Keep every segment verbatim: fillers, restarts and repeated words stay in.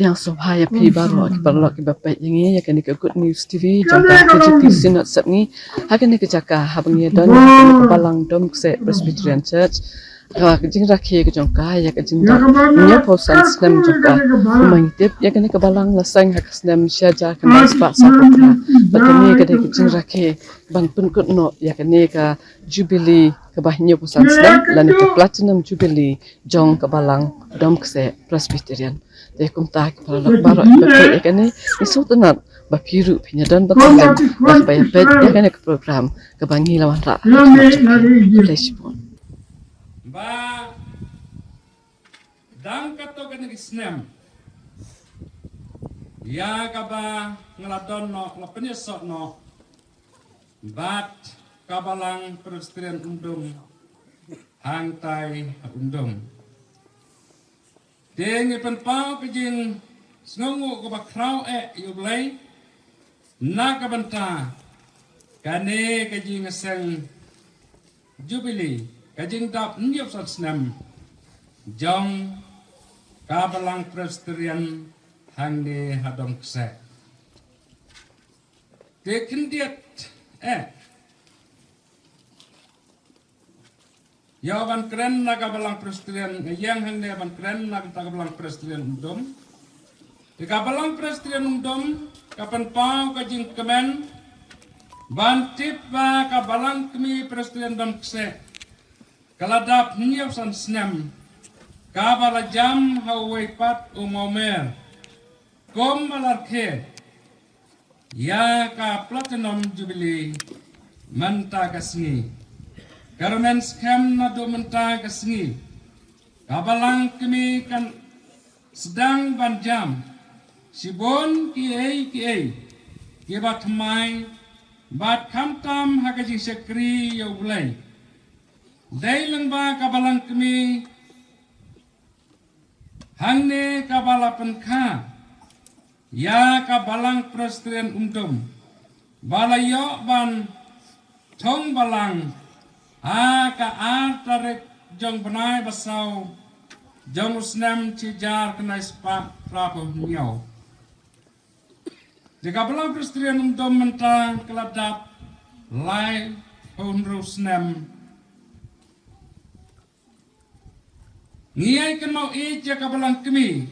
Ïa sngewbha ïa phi baroh ki paralok kiba peit ïa ngi ïa kane ka Good News T V jong ka K J P Synod Sepngi. Ha kane ka jaka haba ngi don ha kane ka Balang Dom Kseh Presbyterian Church. Ka jingrakhe ka jong ka ïa ka jingdap hynñiewphew san snem jong ka. Kumba ngi tip ïa kane ka balang la seng ha ka snem shi hajar khyndai spah sawphew phra. Bad kane ka dei ka jingrakhe ban pynkut noh ïa kane ka Jubilee kaba hynñiewphew san snem lane ka Platinum Jubilee jong ka Balang Dom Kseh Presbyterian. Te kumta ki paralok baroh kiba peit ïa kane, ngi sngewtynnat ba phi ruh phin ïadon bad phi lem bad ba ïa peit ïa kane ka program kaba ngi la wanrah ha khmat jong phi. Khublei shibun. Ba dang katto katne ki snem ïa kaba nga la don noh, la pynïasoh noh bad ka Balang Presbyterian Umdum hangtai ha Umdum. Te ngi pynpaw ka jingsngewnguh kaba khraw eh ïa U Blei na ka bynta kane ka jingïaseng Jubilee, ka jingdap hynñiewphew san snem jong ka Balang Presbyterian hangne ha Dom Kseh. Te khyndiat eh ïa ban kren na ka Balang Presbyterian, nga ïeng hangne ban kren na ka bynta ka Balang Presbyterian Umdum. Te ka Balang Presbyterian Umdum ka pynpaw ka jingkmen ban tip ba ka Balang Kmie Presbyterian Dom Kseh ka la dap hynñiewphew san snem kaba la jam ha uwei pat u mawmer. Kumba la rakhe ïa ka Platinum Jubilee mynta ka sngi, ka rmen skhem naduh mynta ka sngi ka Balang Kmie kan sdang ban jam shibun kiei kiei kiba thymmai bad khamtam ha ka jingshakri ïa U Blei. Dei lyngba ka Balang Kmie hangne kaba la pynkha ïa ka Balang Presbyterian Umdum ba la ïoh ban thung balang ha ka ar tarik jong bnai ba saw jong u snem shi hajar khyndai spah phraphew hynñiew. Te ka Balang Presbyterian Umdum mynta ka la dap laiphew hynriew snem. Ngi ïai kynmaw ïa ka Balang Kmie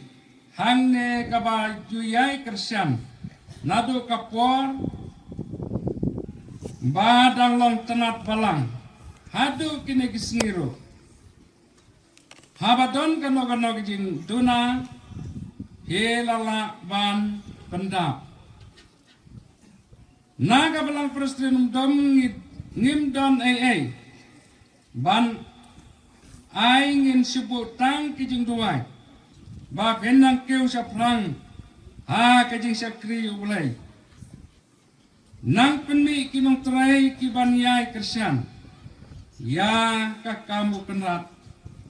hangne kaba ju ïai kyrshan naduh ka por ba dang long tnat balang haduh kine ki sngi ruh. Haba don kano kano ki jingduna hi la lah ban pyndap. Na ka Balang Presbyterian Umdum ngi, ngim don ei ei ban ai, ngin shu buh tang ki jingduwai ba phin nang kiew shaphrang ha ka jingshakri U Blei. Nang pynmih ki nongtrei ki ban ïai kyrshan ïa ka kam u Kynrad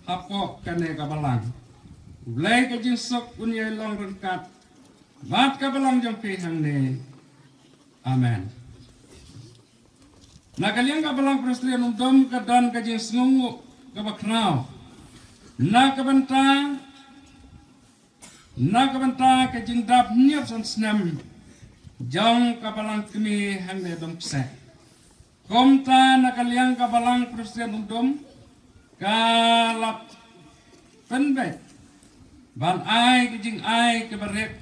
hapoh kane ka balang. U Blei ka jingsuk un ïai long ryngkat bad ka balang jong phi hangne. Amen. Na ka liang ka Balang Presbyterian Umdum ka don ka jingsngewnguh kaba khraw na ka bynta na ka bynta ka jingdap hynñiewphew san snem jong ka Balang Kmie hangne Dom Kseh. Kumta na ka liang ka Balang Presbyterian Umdum ka la pynbeit ban ai ka jingai kaba rit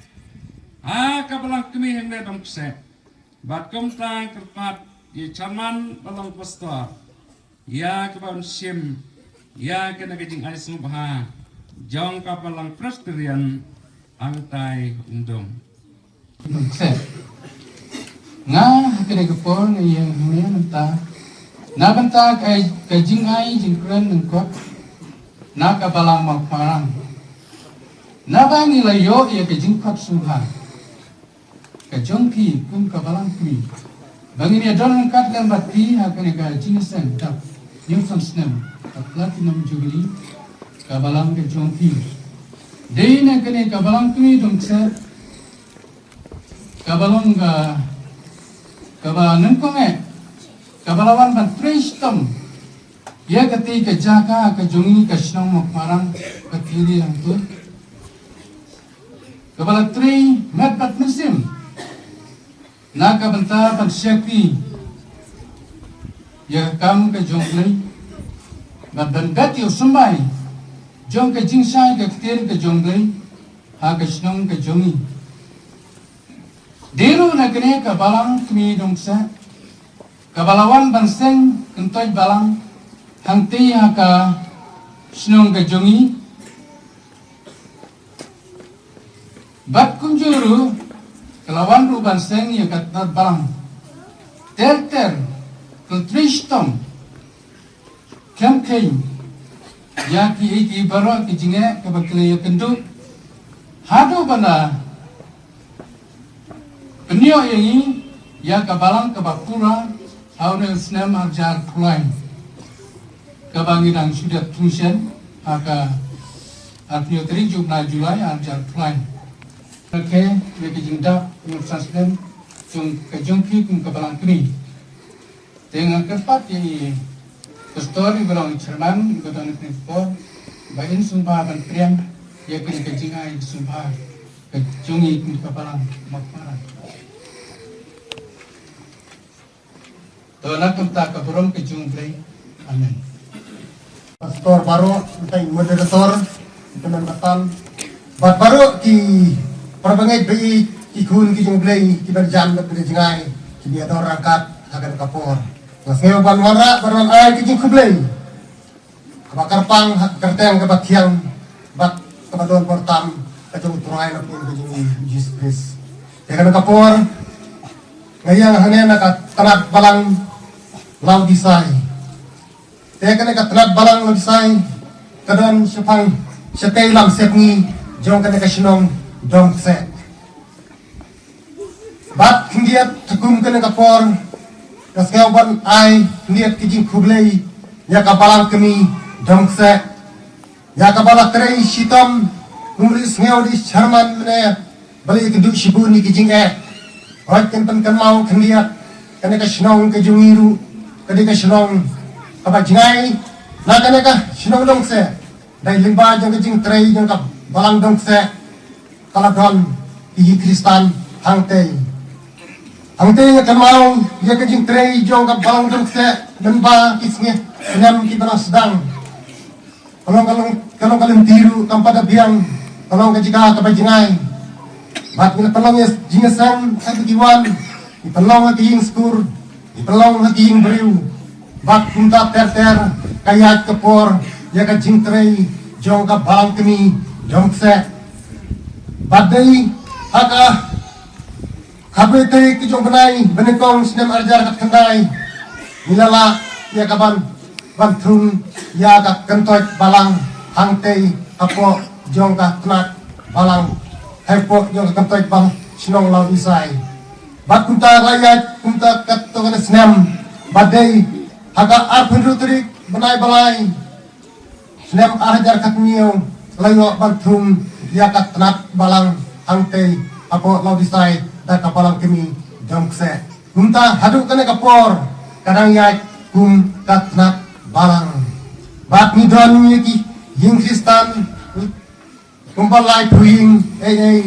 ha ka Balang Kmie hangne Dom Kseh. Bad kumta kyrpad ïa i Chairman Balang Pastor ïa kaba un shim ïa kane ka jingai sngewbha jong ka Balang Presbyterian hangtai Umdum. Nga ha kane ka por nga ïeng hangne mynta na bynta ka, ka jingai jingkren lyngkot na ka Balang Mawkmarang. Naba ngi la ïoh ïa ka jingkhot sngewbha ka jong phi kum ka Balang Kmie ba ngin ïa don ryngkat lem bad phi ha kane ka jingïaseng dap hynñiewphew san snem ka Platinum Jubilee ka balang ka jong phi. Dei na kane ka Balang Kmie Dom Kseh kaba long ka, kaba nyngkong eh kaba la wan ban trei shitom ïa katei ka jaka ka jong ngi ka shnong Mawkmarang ka Tiri Langtur. kaba la trei met bad mynsiem na ka bynta ban shakri ïa ka kam ka jong U Blei, bad ban bet ïa u symbai jong ka jingshai ka ktien ka jong U Blei ha ka shnong ka jong ngi. Dei ruh na kane ka balang kmie Dongseh kaba la wan ban seng kyntoit balang hangtei ha ka shnong ka jong ngi. Bad kumjuh ruh ka la wan ruh ban seng ïa ka tnat balang. Ter ter, ka la trei shitom khlem kheiñ ïa kiei kiei baroh ki jingeh kaba ki la ïakynduh haduh ban da pynïoh ïa ngi ïa ka balang kaba pura ha une u snem arhajar arphew lai, kaba ngi dang shu dep thung shen ha ka arphew tarik jong u bnai July arhajar arphew lai. Ka khe ïa ka jingdap ïa ka snem jong ka jong phi kum ka balang kmie. Te nga kyrpad ïa i Pastor iba long i Chairman iba don ha kane ka por ba in sngewbha ban pdiang ïa kane ka jingai sngewbha ka jong i kum ka balang Mawpara. To na ka bynta ka burom ka jong U Blei. Amen. Pastor baroh, bad i moderator, i kynhun batam, bad baroh ki para bangeit ba ïeit, ki khun ki jong U Blei kiba jan bad kiba jngai, kiba ïadon ryngkat ha kane ka por. Nga sngew ban wanrah bad wan ai ka jingkhublei kaba kyrpang ha ka kyrteng kaba thiang bad kaba don bor tam ka jong U Trai na pdeng ka jong U Jisu Khrist. Te kane ka por nga ïeng hangne na ka tnat balang Laodisai. Te kane ka tnat balang Laodisai ka don shaphang shatei lam sepngi jong kane ka shnong Dongseh. Bad khyndiat ha kum kane ka por nga sngew ban ai khyndiat ka jingkhublei ïa ka balang kmie Dongseh, ïa kaba la trei shitom, kum ruh sngew da i Chairman mynne ba la ïakynduh shibun ïa ki jingeh. Hooid, kan pynkynmaw khyndiat, kane ka shnong ka jong ngi ruh ka dei ka shnong kaba jngai. Na kane ka shnong Dongseh, dei lyngba jong ka jingtrei jong ka balang Dongseh ka la don ki Khristan hangtei. Hangtei nga kynmaw ïa ka jingtrei jong ka balang Dongseh lyngba ki sngi snem kiba la sdang. Ka long, ka long, ka long ka lynti ruh kam pat da biang, ka long ka jaka kaba jngai. Bad ngi la pynlong ïa jingïaseng ha kiba ki wan, ngi pynlong ha ki ïing skur, ngi pynlong ha ki ïing briew. Bad kumta ter ter ka ïaid ka por ïa ka jingtrei jong ka balang kmie Dongseh. Bad dei ha ka khatwei tarik ka jong u bnai ba nyngkong snem arhajar khatkhyndai ngi la lah ïa ka ban, ban thung ïa ka kyntoit balang hangtei hapoh jong ka tnat balang, hapoh jong ka kyntoit balang shnong Laodisai. Bad kumta la ïaid kumta katto katne snem, bad dei ha ka arphew hynriew tarik bnai ba lai snem arhajar khathynñiew la ïoh ban thung ïa ka tnat balang hangtei hapoh Laodisai da ka balang kmie Dongseh. Kumta haduh kane ka por ka dang ïaid kum ka tnat balang. Bad ngi don ïa ki ïing Khristan kumba laiphew ïing ei ei.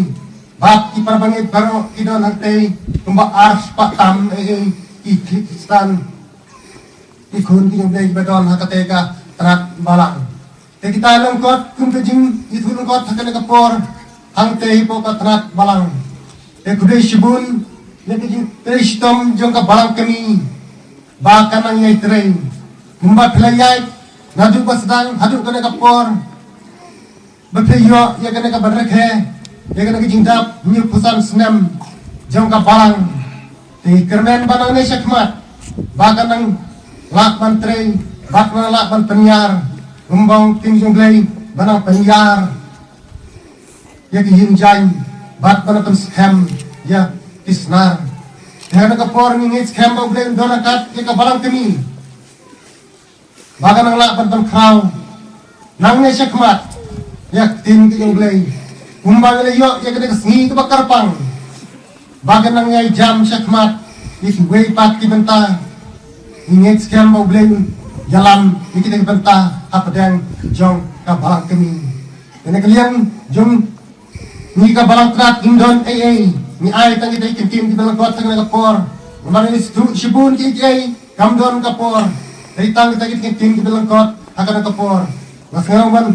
Bad ki para bangeit baroh ki don hangtei kumba arspah tam ei ei ki Khristan, ki khun ki jong U Blei kiba don ha katei ka tnat balang. Te kita lyngkot kum ka jingïathuh lyngkot ha kane ka por hangtei hapoh ka tnat balang. Te khublei shibun ïa ka jingtrei shitom jong ka balang kmie ba ka nang ïai trei. Kumba phi la ïaid naduh ba sdang haduh kane ka por, ba phi ïoh ïa kane ka ban rakhe ïa kane ka jingdap hynñiewphew san snem jong ka balang. Te kyrmen ba nangne shakhmat ba ka nang lah ban trei, ba ka nang lah ban pynïar, kumba ong ka ktien jong U Blei, ba nang pynïar ïa ki ïing jaiñ bad ba nang pynskhem ïa ki snar. Te ha kane ka por ngi ngeit skhem ba U Blei un don ryngkat ïa ka balang kmie ba ka nang lah ban pynkhraw nangne shakhmat ïa ka ktien ka jong U Blei. Kumba ngi la ïoh ïa kane ka sngi kaba kyrpang ba ka nang ïai jam shakhmat ïa kiwei pat ki bynta, ngi ngeit skhem ba U Blei un ïalam ïa kita ki bynta hapdeng jong ka balang kmie. Kane ka liang jong Ngi ka Balang Tnat ngim don ei ei. Ngi ai tang kita ki kyntien kiba lyngkot ha kane ka por. Namar ngi sngewthuh shibun kiei kiei kam don ka por. Dei tang kita ki kyntien kiba lyngkot ha kane ka por. Nga sngew ban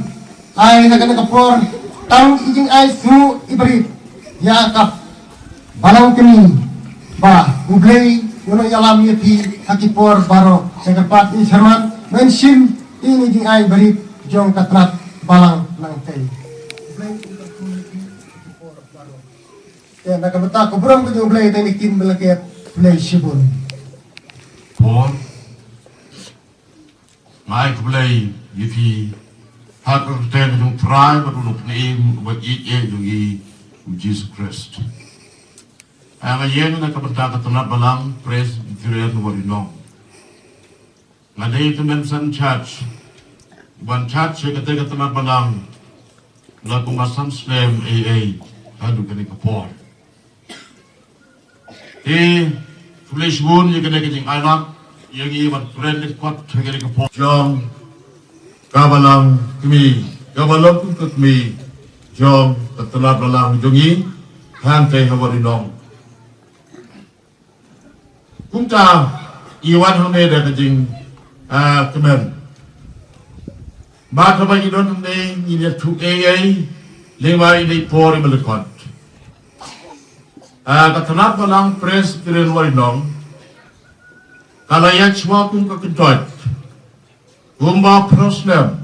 ai ha kane ka por tang ki jingai sngewthuh iba rit ïa ka Balang kmie, ba U Blei un ïalam ïa phi ha ki por baroh. Sngewbha pat i Chairman ban shim ïa kine ki jingai barit jong ka tnat Balang nangtei. U Blei un kyrkhu ïa phi ha ki por baroh. Te na ka bynta ka burom ka jong U Blei te ngi kin bynta ka Blei shibun. Por. Nga ai khublei ïa phi ha ka kyrteng jong U Trai bad U Nongpynim uba ïeit jong ngi U Jisu Khrist. Nga ïeng na ka bynta ka tnat Balang Presbyterian Warinong. Nga dei tymmen san church ban church ïa kata ka tnat Balang la kumba san snem ei ei haduh kane ka por. Te khublei shibun ïa kane ka jingailad ïa ngi ban kren lyngkot ha kane ka por jong ka Balang kmie, ka Balang kum ka kmie jong ka tnat Balang jong ngi hangtei ha Warinong. Kumta i wan hangne da ka jing, ah, kmen. Bad haba i don hangne ngin ïathuh ei ei lyngba i dei por iba lyngkot. Ah, ka tnat Balang Presbyterian Warinong ka la ïaid shuwa kum ka kyntoit kumba phrosnem.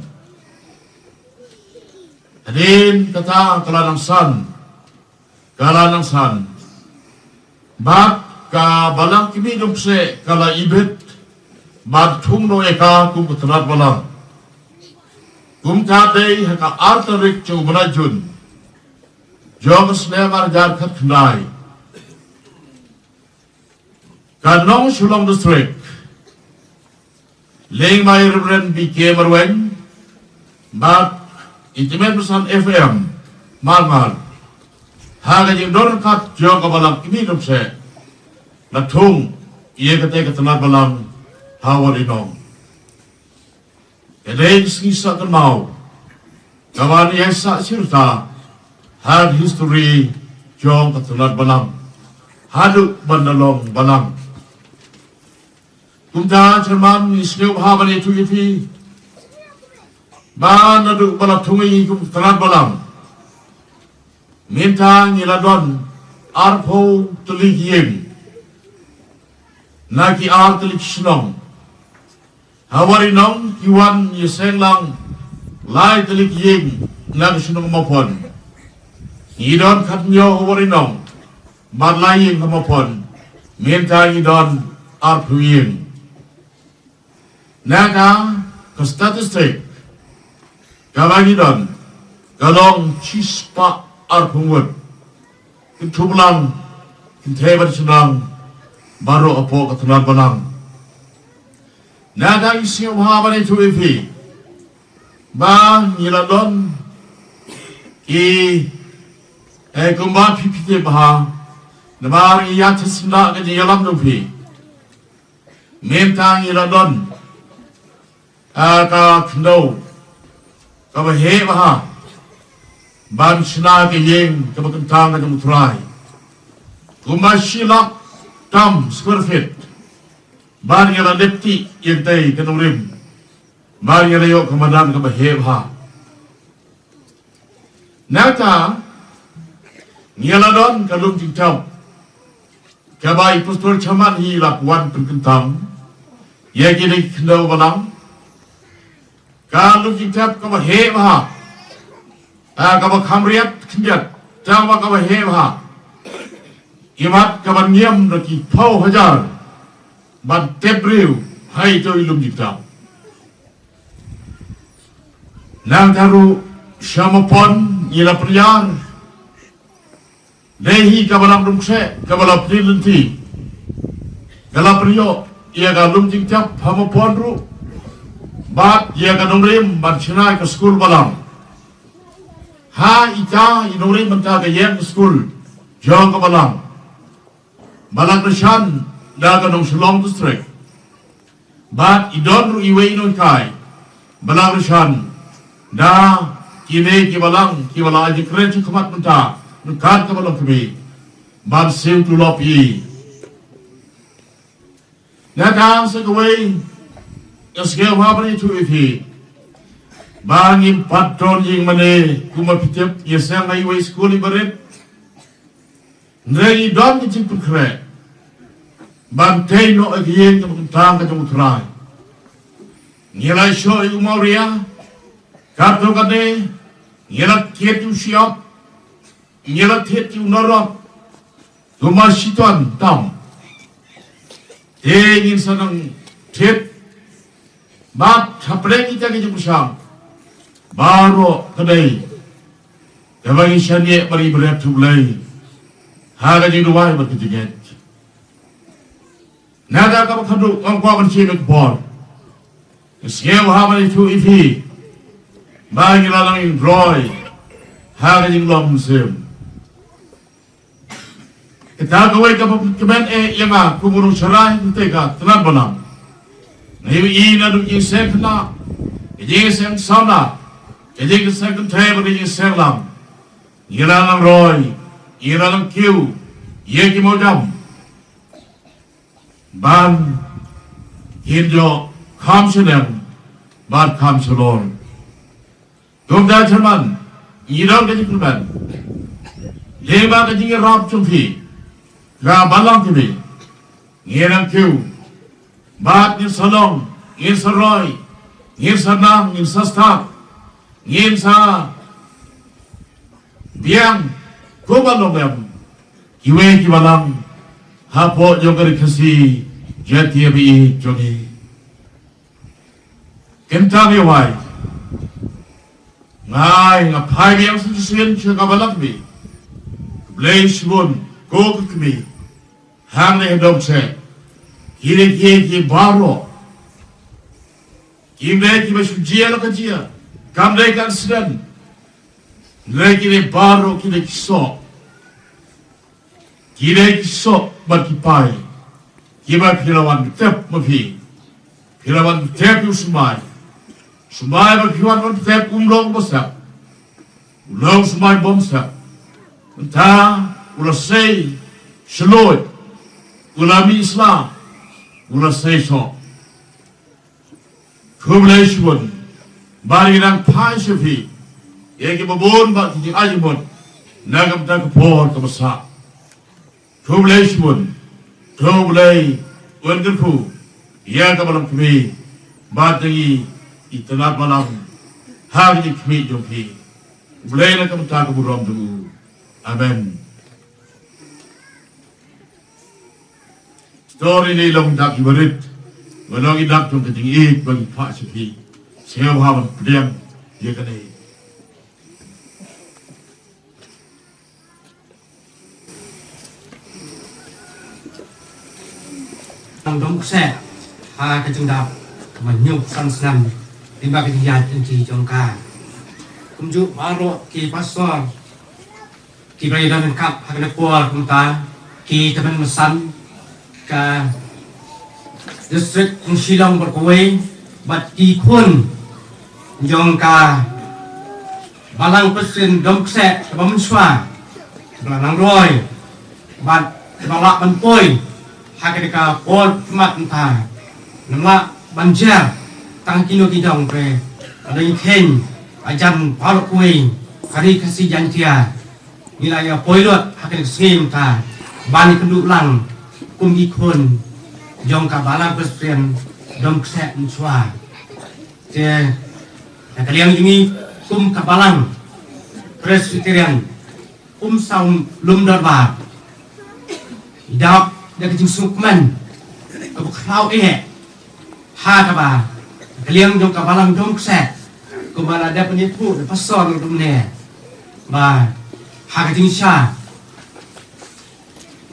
Hadien kata ka la nang san, ka la nang san. Bad ka Balang Kmie Jong Pseh ka la ibit bad thung noh ïa ka kum ka tnat Balang. Kumta dei ha ka ar tarik jong u bnai Jun jong ka snem ar hajar khatkhyndai, ka Nong Shillong District lyngba i Reverend B K Marwein bad i Tymmen Basan F M Marmar, ha ka jingdon ryngkat jong ka Balang Kmie Jong Pseh, la thung ïa kata ka tnat Balang ha Warinong. Ka dei ka sngi sah kynmaw kaba ïai sah shirta ha ka history jong ka tnat Balang haduh ban da long Balang. Kumta Chairman, ngi sngewbha ban ïathuh ïa phi ba naduh ba la thung ïa ngi kum ka tnat Balang, mynta ngi la don arphew tylli ki ïing na ki ar tylli ki shnong. Ha Warinong ki wan ïaseng lang lai tylli ki ïing na ka shnong Mawphon. Ngi don khathynñiew ha Warinong bad lai ïing ha Mawphon. Mynta ngi don arphew ïing. Na ka, ka statistic kaba ngi don ka long shispah arphew ngut. Kynthei balang, kynthei bad shynrang baroh hapoh ka tnat Balang. Na ka, ngi sngewbha ban ïathuh ïa phi ba ngi la don ki, eh, kumba phi phi tip bha, namar ngi ïa shisha ka jingïalam jong phi. Mynta ngi la don, ah, ka khyndew kaba heh bha ban shna ka ïing kaba kyntang ka jong U Trai. Kumba shi lak tam square feet. Ban ïa la dep ti ïa kata ka nongrim. Ban ïa la ïoh ka madan kaba heh bha. Nangta ngi la don ka lum jingthep kaba i Pastor Chaman hi la wan pynkyntang ïa kine ki khyndew balang. Ka lum jingthep kaba heh bha, ah, kaba kham riat khyndiat, tang ba kaba heh bha. Imat kaba ngiam da ki phew hajar ban tep briew ha ito i lum jingthep. Nangta ruh sha Mawphon ngi la pynïar. Dei hi ka Balang Rymsheh kaba la pynlynti, ka la pynïoh ïa ka lum jingthep ha Mawphon ruh bad ïa ka nongrim ban shna ka skul balang. Ha ita i nongrim mynta ka ïeng ka skul jong ka balang. Balang Ryshan da ka Nongshillong District. Bad i don ruh iwei i nonghikai Balang Ryshan da kine ki balang kiba la ai jingkren sha khmat mynta Ryngkat ka Balang Kmie ban siew tulop ïa i. Nga tang sa kawei, nga sngewbha ban ïathuh ïa phi ba ngim pat don ïing mane. Kumba phi tip, ïa seng ha iwei i skul ibarit. Hynrei ngi don ka jingpynkhreh ban tei noh ïa ka ïing kaba kyntang ka jong U Trai. Ngi la shoh ïa u Mawria, katto katne ngi la kit ïa u Shiap, ngi la thied ïa u Norok, kumba shitom tam. Te ngin sa nang thied bad hapdeng kita ki jingpyrshang baroh ka dei kaba ngi shaniah bad ngi bret ïa U Blei ha ka jingduwai bad ka jingngeit. Nangta kaba khadduh, ngam kwah ban shim ïa ka por, nga sngewbha ban ïathuh ïa phi ba ngi la nang ïeng roi ha ka jinglong mynsiem. Kata kawei kaba pynkmen eh ïa nga kum u nongshakri, kata ka tnat balang. Nga ïohi naduh ka jingseng khynnah, ka jingseng samla, ka jingseng kynthei bad ka jingseng lang. Ngi la nang roi, ngi la nang kiew ïa ki mawjam ban kin ïoh kham shaneng bad kham shalor. Kumta chairman, ngi don ka jingkyrmen lyngba ka jingïarap jong phi, ka Balang Kmie, ngin nang kiew bad ngin sa long, ngin sa roi, ngin sa nang, ngin sa stad, ngin sa biang kumba long lem kiwei ki balang hapoh jong ka Ri Khasi Jaintia ba ïeit jong ngi. Kynta ngi wai, nga ai, nga phai biang sa shisien sha ka Balang Kmie. Khublei shibun ko ka kmie hangne ha Dong Kseh. Kine ki, ki baroh kim dei kiba shu jia la ka jia, kam dei ka accident. Hynrei kine baroh kine ki soh, kine ki soh bad ki pai kiba phi la wan tep ma phi. Phi la wan tep ïa u symbai. Symbai ba phi wan, wan tep um long ba sep. U long symbai bym sep. Mynta u la sei shlur, u la mih sla, u la sei soh. Khublei shibun. Ba ngi dang phai sha phi ïa kiba bun bad ki jingai jingmut na ka bynta ka por kaba sah. Khublei shibun. Khublei, un kyrkhu ïa ka Balang Kmie bad ïa ngi ki tnat balang ha ka jingkhmih jong phi. Khublei na ka bynta ka burom jong u. Amen. Story ne long dak ibarit, ba long i dak jong ka jingïeit ba ngi phah sha phi. Sngewbha ban pdiang ïa kane. Tang Dong Kseh ha ka jingdap kaba hynñiew san snem lyngba ka jingïaid lynti jong ka. Kumjuh baroh ki pastor kiba ïadon ryngkat ha kane ka por, kumta ki tymmen basan ka district jong Shillong baroh kawei bad ki khun jong ka Balang Presbyterian Dong Kseh kaba mynshuwa, kaba la nang roi bad kaba lah ban poi ha kane ka por khmat mynta. Ngim lah ban jer tang kino ki dong, hynrei lada ngi kheiñ hajan baroh kawei ka Ri Khasi Jaiñtia ngi la ïa poi lut ha kane ka sngi mynta ban ïakynduh lang kum ki khun jong ka Balang Presbyterian Dong Kseh mynshuwa. Te na ka liang jong ngi kum ka Balang Presbyterian Umsaw Umdorbar, ngi dap da ka jingsngewkmen kaba khraw eh ha kaba ka liang jong ka Balang Dong Kseh, kumba la dep ban ïathuh da Pastor kumne, ba ha ka jingshisha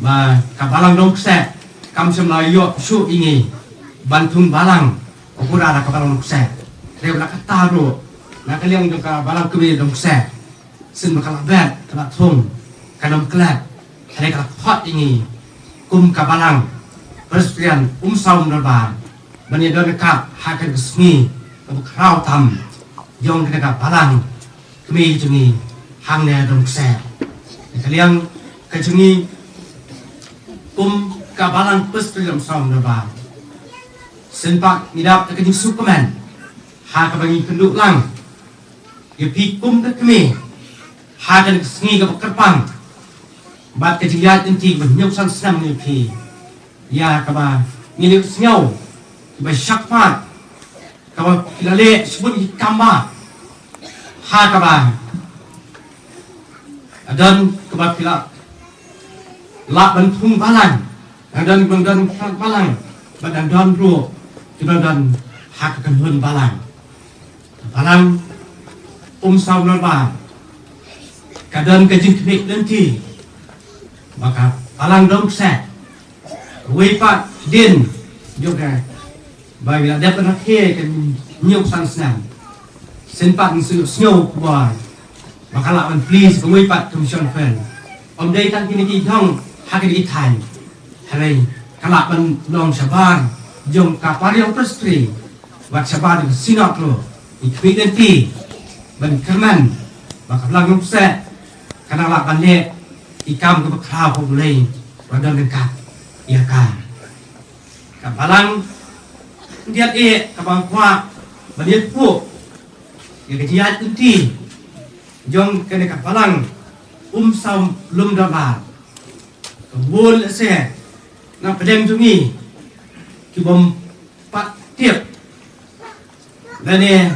ba ka Balang Dong Kseh kam shym la ïoh shuh ïa ngi ban thung balang, u bura da ka Balang Dong Kseh. Hynrei la katta ruh na ka liang jong ka Balang Kmie Dong Kseh, shisien ba ka la bet, ka la thung, ka nym klet, hynrei ka la khot ïa ngi kum ka Balang Presbyterian Umsaw Umdorbar ban ïadon ryngkat ha kane ka sngi kaba khraw tam jong kane ka Balang Kmie jong ngi hangne Dong Kseh. Ka liang ka jong ngi kum ka Balang Presbyterian Umsaw Nongbah, sngewbha ngi dap da ka jingsngewkmen ha kaba ngi kynduh lang ïa phi kum ka kmie ha kane ka sngi kaba kyrpang bad ka jingïaid lynti kaba hynñiew san snem ïa phi, ïa kaba ngi la ïohsngew kiba shakhmat kaba phi la leh shibun ki kam ba ha kaba don kaba phi la lah ban thung balang, dang don, dang don thung balang, bad dang don ruh kiba don ha ka kynhun balang. Balang Umsaw Nongbah ka don ka jingkhmih lynti ba ka Balang Dong Kseh, kawei pat dien jong ka ba ngi la dep rakhe ka hynñiew san snem. Sngewbha ngi sngew, sngew khubor ba ka lah ban plie sa kawei pat ka Mission Field. Ym dei tang kine ki dong ha kine ki thaiñ, hynrei ka lah ban long shabar jong ka Pariong Presbytery bad shabar jong ka Synod ruh. Ngi khmih lynti ban kyrmen ba ka Balang Dong Kseh kan nang lah ban leh ki kam kaba khraw ha U Blei ba don ryngkat ïa ka. Ka balang khyndiat eh kaba kwah ban ïathuh ïa ka jingïaid lynti jong kane ka Balang Umsaw Lumdonbah. Ka bun lehse na pdeng jong ngi ki bym pat tip lane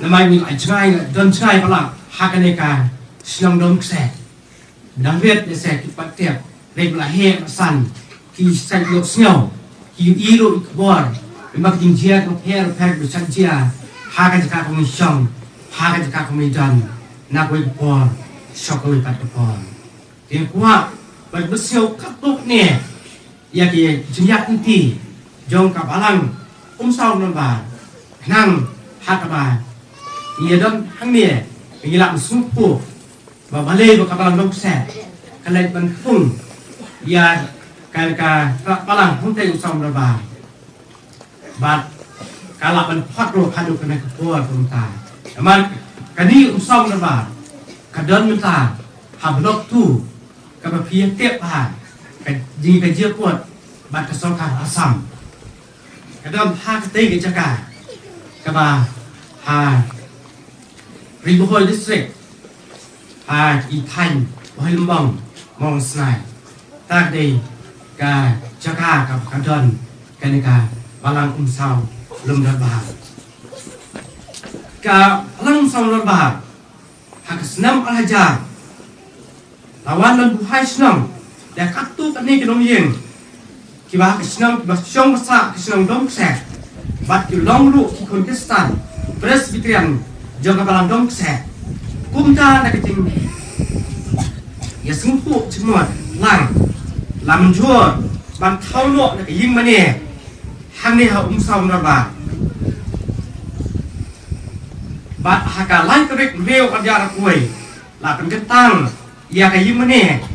namar ngi la jngai, la don jngai palat ha kane ka shnong Dong Kseh. Dang rit lehse ki pat tip, rit ba la heh ba san ki sa ïohsngew, ki ïohi ruh ïa ki khubor, ïa ka jingjia bapher bapher ba shah jia ha ka jaka kaba ngi shong, ha ka jaka kaba ngi don, na kawei ka por sha kawei pat ka por. Te kwah ban pynsngew katto katne ïa ki jingïaid lynti jong ka Balang Umsaw Nongbah, khnang ha kaba ngi ïa don hangne ngi lah ban sngewthuh ba balei ba ka Balang Dong Kseh ka leit ban thung ïa ka, ka, ka Balang Hangtai Umsaw Nongbah. Bad ka lah ban phah ruh haduh kane ka por mynta. Namar kane Umsaw Nongbah ka don mynta ha Block two, kaba phi ïa tip ha ka jing ka jingpynpoi bad ka sorkar Assam. Ka don ha katei ka jaka kaba ha Ri Bhoi District, ha ki thaiñ Bhoi Lymbong, Mawsnai. Kata ka dei ka jaka kaba ka don kane ka Balang Umsaw Lumdonbah. Ka Balang Umsaw Lumdonbah ha ka snem ar hajar la wan ban buhai shnong da katto katne ki nongïing kiba ha ka shnong, kiba shong basa ha ka shnong Dong Kseh, bad ki long ruh ki khun Khristan Presbyterian jong ka Balang Dong Kseh. Kumta na ka jingïasngewthuh jingmut lang, la mynjur ban thaw noh na ka ïing mane hangne ha Umsaw Nongbah. Bad ha ka lai tarik Hynriew ar hajar arphew wei la pynkyntang ïa ka ïing mane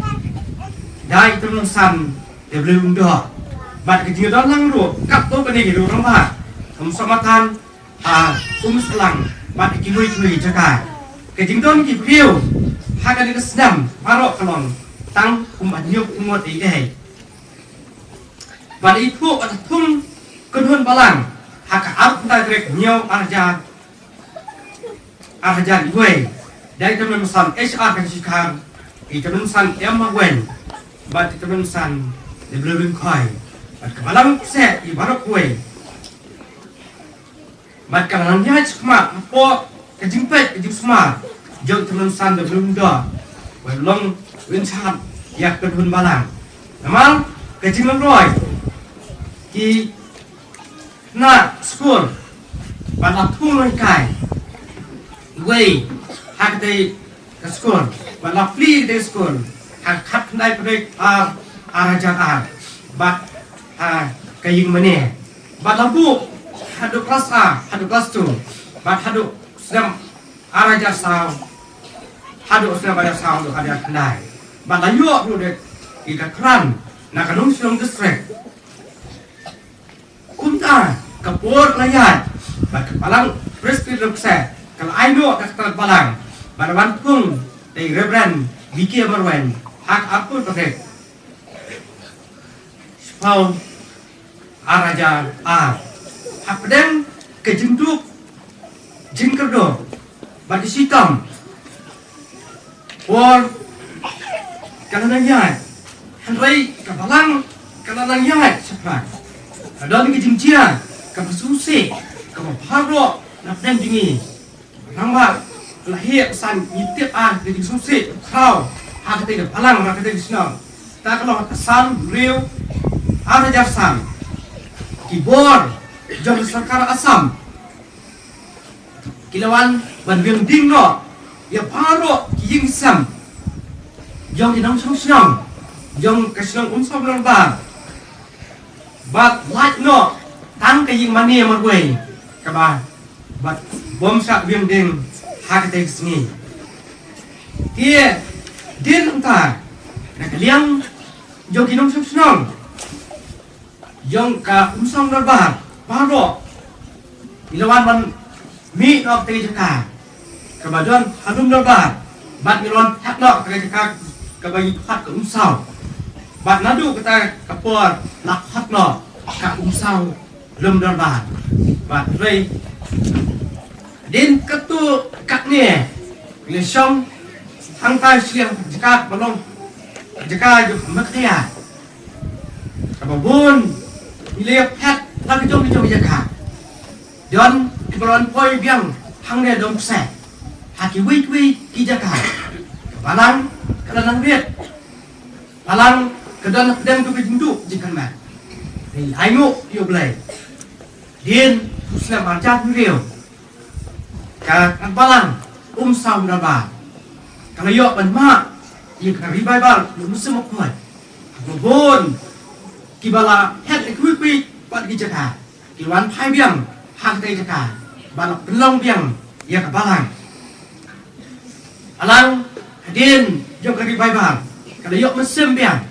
da i Tymmen San W. Lyngdoh. Bad ka jingdon lang ruh katto katne ki rangbah, Umsoh Matan, ha Umsahlang bad kiwei kiwei jaka. Ka jingdon ki briew ha kane ka snem baroh ka long tang kumba hynñiew ngut eiei. Bad i thuh bad thung kynhun balang ha ka arphew khyndai tarik Hynñiew ar hajar ar hajar wei da i Tymmen San H R Khanshikhar, i Tymmen San M. Mawei bad i Tymmen San W. Lyngkhoi. Bad ka Balang Kseh i baroh kawei. Bad ka la nang ïaid shakhmat hapoh ka jingpeit ka jingsumar jong i Tymmen San W. Lyngdoh, ba long u in charge ïa ka kynhun balang. Namar ka jinglyngngoh ki khynnah skul ba la thung nonghikai wei ha katei ka skul, ba la plie katei ka skul ha ka khatkhyndai tarik Ar ar hajar ar, bad ha ka ïing mane, bad la buh haduh klas A haduh klas two, bad haduh snem ar hajar saw haduh snem ar hajar saw haduh ar hajar khyndai, bad la ïoh ruh da ki ka kyrdan na ka Nongshillong District. Kumta ka por la ïaid bad ka Balang Presbyterian Kseh ka la ai noh da ka tnat balang, bad la wan thung da i Reverend Dike Marwei ha ka arphew tarik Shiphew ar hajar ar. Hapdeng ka jingduk jingkyrduh bad ka shitom por ka la nang ïaid, hynrei ka balang ka la nang ïaid shaphrang. Ka don ka jingjia kaba sngewsih kaba baroh na pdeng jong ngi. Namar la heh san ngi tip ah ka jingsngewsih khraw ha katei ka balang, ha katei ka shnong. Ta ka long ha ka san Hynriew ar hajar san, ki bor jong ka sorkar Assam ki la wan ban wieng ding noh ïa baroh ki ïing sem jong ki nongshong shnong jong ka shnong Umsaw Dorbar, bad lait noh tang ka ïing mane marwei kaba bad bym shah wieng ding ha katei ka sngi. Te hadien nangta, na ka liang jong ki nongshong shnong jong ka Umsaw Dorbar baroh ngi la wan ban mih noh katei ka jaka kaba don ha lum dorbar, bad ngi la wan phah noh katei ka jaka kaba ngi khot ka Umsaw. Bad naduh kata ka por la khot noh ka Umsaw lum dorbar. Bad hynrei hadien katto katne ngi la shong hangtai shiliang jaka ba long jaka jong ka Mekhiat. Kaba bun ngi la ïa phet la ka jong ka jong ka jaka. Don kiba la wan poi biang hangne Dong Kseh ha kiwei kiwei ki jaka. Ka balang ka la nang rit. Balang ka don hapdeng jong ka jingduh jingkyrmen. Ngi ainguh ïa U Blei. Hadien u snem ar hajar hynriew, ka, ka balang Umsaw Dorbar ka la ïoh ban mad ïa ka revival ïa u Mynsiem Bakhuid. Kaba bun kiba la phet ha kiwei kiwei pat ki jaka ki la wan phai biang ha katei ka jaka ban pynlong biang ïa ka balang. Balang hadien jong ka revival ka la ïoh mynsiem biang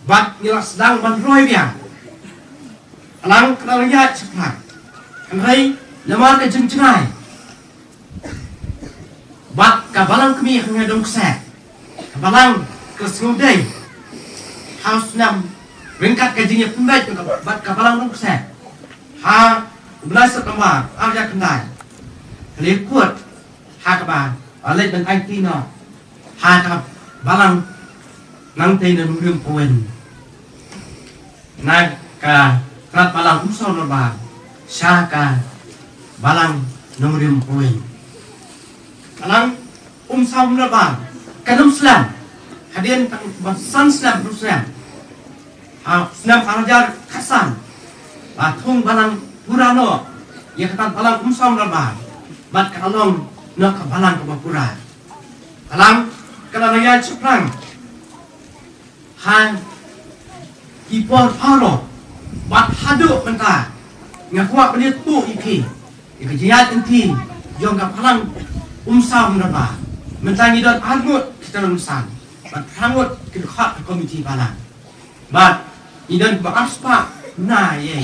bad ngi la sdang ban roi biang. Balang ka la ïaid shaphrang. Hynrei namar ka jingjngai bad ka balang kmie hangne Dong Kseh, ka balang ka la sngewdei ha u snem ryngkat ka jingïapynbeit bad ka balang Dong Kseh ha u bnai September ar hajar khyndai. Ka la ïakut ha kaba la leit ban aiti noh ha ka balang Nangtei Nongrim Pawin na ka Tnad Balang Umsaw Dorbar sha ka balang Nongrim Pawin. Balang Umsaw Dorbar kan ym slem hadien tang ba san snem, hynriew snem. Ha u snem ar hajar khatsan la thung balang pura noh ïa ka Tnad Balang Umsaw Dorbar bad ka la long noh ka balang kaba pura. Balang ka la nang ïaid shaphrang ha ki por baroh bad haduh mynta. Nga kwah ban ïathuh ïa phi ïa ka jingïaid lynti jong ka balang Umsaw Dorbar. Mynta ngi don ar ngut ki tnad rynsan bad phra ngut ki dkhot ka komiti balang. Bad ngi don ba arspah na ïa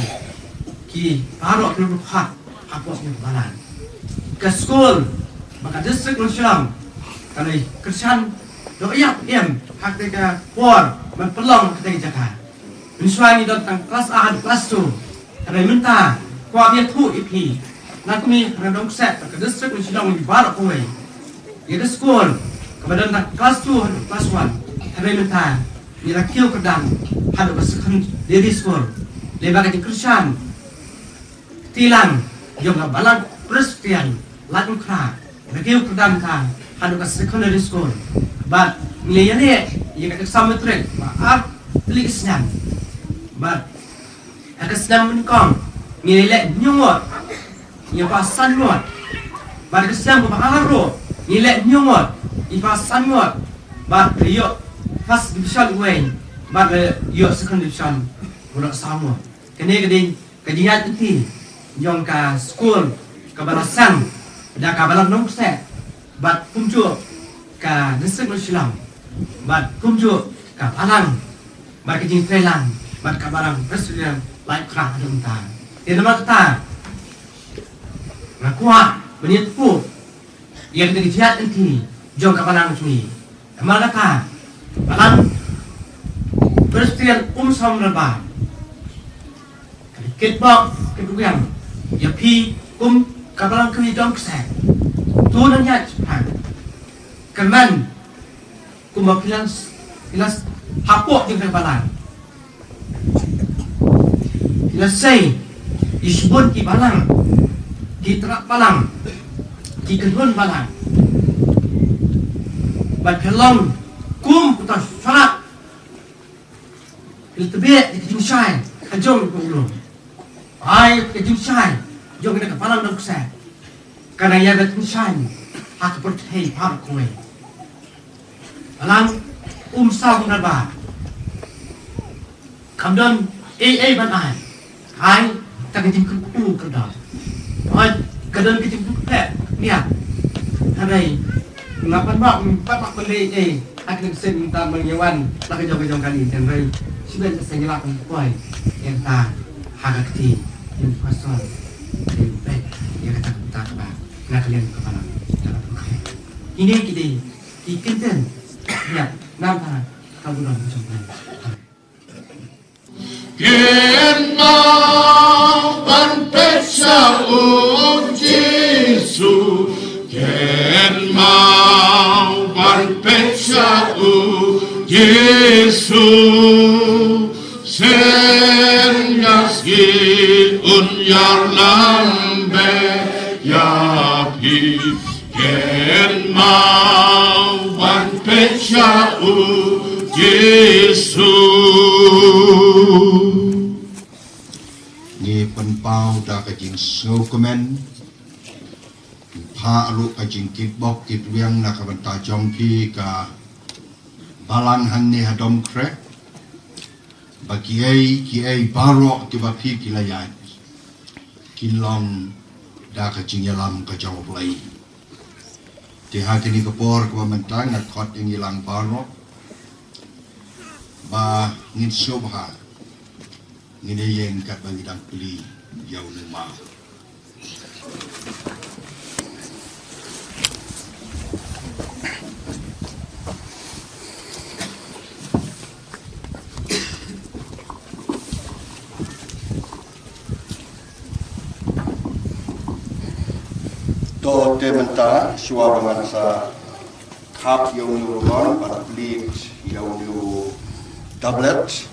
ki baroh ki dkhot hapoh ka balang. Ka skul ba ka district Nongshillong ka la kyrshan doh ïap im ha katei ka por ban pynlong ha katei ka jaka. Mynshuwa ngi don tang klas A haduh klas two. Hynrei mynta kwah ban ïathuh ïa phi na kmie na Dong Kseh, ka district Nongshillong, ngi baroh kawei, ïa ka skul kaba don tang klas two haduh klas one, hynrei mynta ngi la kiew kyrdan haduh ka secondary school. Lei ba ka jingkyrshan kti lang jong ka balang Presbyterian Laitumkhrah, la kiew kyrdan ka haduh ka secondary school. Bad ngi la ïaleh ïa ka exam matric ba ar tylli ki snem. Bad ha ka snem nyngkong ngi la ïaleh hynñiew ngut, ngi pass san ngut. Bad ha ka snem kaba ar ruh ngi la ïaleh hynñiew ngut, ngi pass san ngut. Bad la ïoh first division uwei bad la ïoh second division u la saw ngut. Kane ka dei ka jingïaid lynti jong ka skul kaba la seng da ka balang Nongkseh bad kumjuh ka district Nongshillong bad kumjuh ka balang bad ka jingtreilang bad ka balang Presbyterian Laitumkhrah haduh mynta. Te namar kata nga kwah ban ïathuh ïa kata ka jingïaid lynti jong ka balang jong ngi. Namar kata, balang Presbyterian Umsaw Nongbah ka la kitbok kitweng ïa phi kum ka balang kmie Dong Kseh. To nang ïaid shaphrang. Kyrmen kumba phi la, phi la hapoh jong ka balang. Phi la sei ïa shibun ki balang, ki trap balang, ki kynhun balang. Bad phi long kum uta u sharap. Phi la tbit ïa ka jingshai ka jong ka ulung. Ai ka jingshai jong ka balang Dong Kseh. Ka nang ïa ka jingshai ha ka pyrthei baroh kawei. Balang Umsaw Nongbah kam don ei ei ban ai. Ai, ta ka jingkyrkhu ka don. Ai, ka don ka jingkyrkhu ka nia. Hynrei nga pan bak, pan bak pynleit ei. Ha ka sien mynta ma nga wan la ka jong ka jong kali, hynrei shibun ka seng la ka poi. Ïa ta ha ka kti ïa ka son. Ïa bek ïa ka ta ka ba na ka liang ka balang. Ine ki dei ki kyntien ïa nang ta ka burom jong ka. Kynmaw ban peit sha u Jisu, kynmaw ban peit sha u Jisu. Shen ïa ski un ïar lambe ïa phi. Kynmaw ban peit sha u Jisu. Ngi pynpaw da ka jingsngewkmen, phah ruh ka jingkitbok kitweng na ka bynta jong phi ka balang hangne ha Dong Kseh. Ba kiei kiei baroh kiba phi ki la ïaid kin long da ka jingïalam ka jong U Blei. Te ha kane ka por kaba mynta nga khot ïa ngi lang baroh ba ngin sngewbha ngin ïeng katba ngi dang plie ïa u nongma. To te mynta shuwa ba ngan sa khap ïa u Nurulon ban plie ïa u tablet.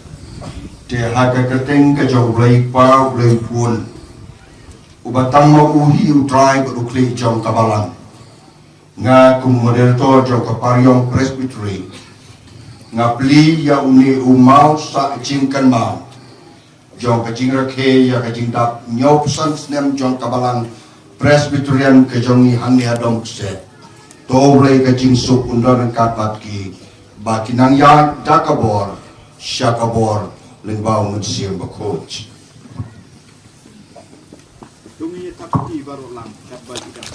Te ha ka kyrteng ka jong U Blei Kpa, U Blei Khun, uba tang ma u hi U Trai bad U Khlieh jong ka balang. Nga kum moderator jong ka Pariong Presbytery nga plie ïa une u maw sah jingkynmaw jong ka jingrakhe ïa ka jingdap hynñiewphew san snem jong ka balang Presbyterian ka jong ngi hangne ha Dong Kseh. To U Blei ka jingsuk un don ryngkat bad ki ba ki nang ïaid da ka bor sha ka bor lyngba U Mynsiem Bakhuid. To ngin ïa thap kti baroh lang katba ki dang.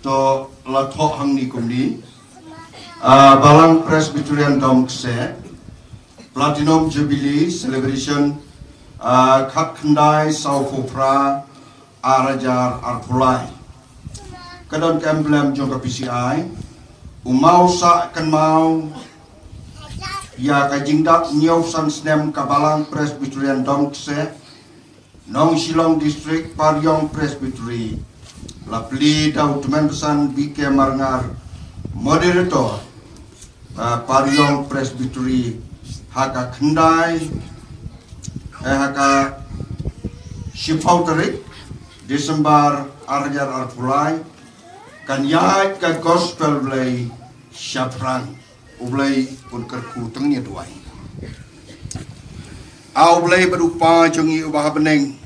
To la thoh hangne kumne. Ah, Balang Presbyterian Dong Kseh Platinum Jubilee Celebration, ah, khatkhyndai sawphew phra ar hajar arphew lai. Ka don ka emblem jong ka P C I, u maw sah kynmaw ïa ka jingdap hynñiewphew san snem ka Balang Presbyterian Dong Kseh, Nong Shillong District, Pariong Presbytery. La plie da u Tymmen Basan B K Marngar, Moderator, ah, Pariong Presbytery, ha ka khyndai, eh, ha ka shiphew tarik December ar hajar arphew lai, kan ïaid ka Gospel Blei shaphrang. U Blei un kyrkhu tang ïa duwai. A U Blei bad U Kpa jong ngi uba ha bneng.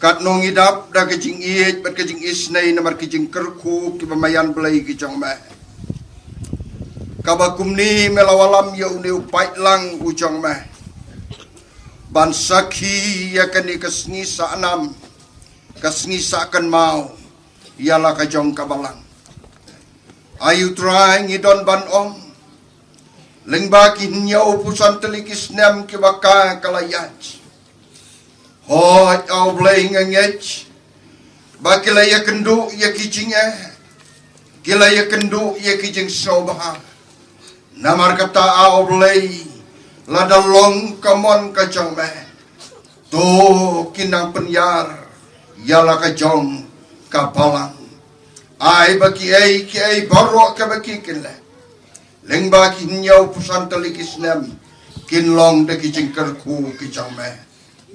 Katno ngi dap da ka jingïeit bad ka jingisynei namar ki jingkyrkhu kiba maïan Blei ki jong me. Kaba kumne me la wallam ïa une u paidlang u jong me ban sakhi ïa kane ka sngi sahnam, ka sngi sahkynmaw ïa la ka jong ka balang. Ai U Trai, ngi don ban ong, lyngba ki hynñiewphew san tylli ki snem kiba ka ka la ïaid, hooid, A U Blei, nga ngeit ba ki la ïakynduh ïa ki jingeh, ki la ïakynduh ïa ki jingsngewbha. Namar kata, A U Blei, lada long ka mon ka jong me, to kin nang pynïar ïa la ka jong ka balang. Ai ba kiei kiei baroh kaba ki kin leh lyngba ki hynñiewphew san tylli ki snem, kin long da ki jingkyrkhu ki jong me.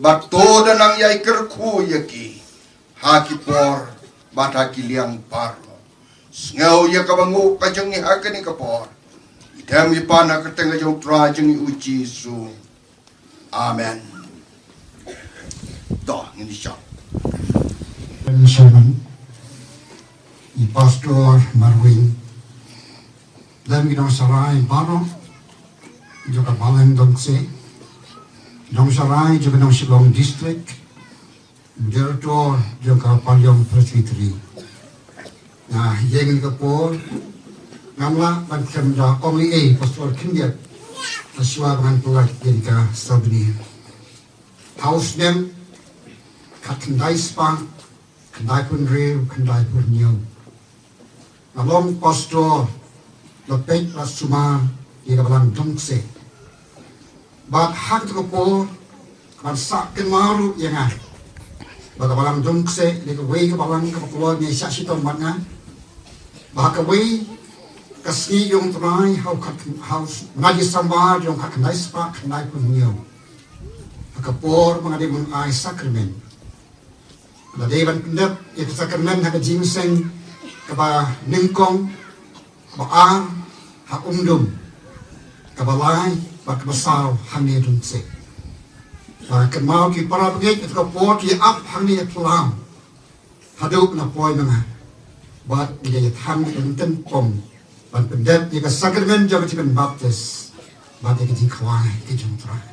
Bad to da nang ïai kyrkhu ïa ki ha ki por bad ha ki liang baroh. Sngew ïa kaba nguh ka jong ngi ha kane ka por. Ngi dem ngi pan ha ka kyrteng ka jong U Trai jong ngi U Jisu. Amen. To, ngin ïa shong. Sherman, i Pastor Marwin, lem ki nongsharai baroh jong ka Balang Dongkse, nongsharai jong ka Nongshillong District, Director jong ka Palong Presbytery. Nga ïeng ha kane ka por, ngam lah ban khlem da ong ei ei, Pastor Khyndiat, ha shuwa ba ngan pynlait ïa kane ka souvenir. Ha u snem khatkhyndai spah khyndaiphew hynriew, khyndaiphew hynñiew, nga long pastor, la peit la sumar ïa ka Balang Dongkse. Bad ha kata ka por, ka ban sah kynmaw ruh ïa nga ba ka Balang Dongkse dei kawei ka balang kaba kloi ne shah shitom bad nga. Ba ha kawei ka sngi jong U Trai, ha u khat, ha u s-, bnai December jong khatkhyndai spah khyndaiphew hynñiew, ha ka por ba nga dei ban ai sakramen, la dei ban pyndep ïa ka sakramen ha ka jingïaseng kaba nyngkong, kaba ar ha Umdum, kaba lai bad kaba saw hangne Dongkse. Ba kynmaw ki para bangeit, kata ka por ki ap hangne ha Palam haduh na poi ma nga. Bad ngi dei ïa than ïa ka myntoi pom ban pyndep ïa ka sakramen jong ka jingpynbaptis bad ïa ka jingkhawai ka jong U Trai.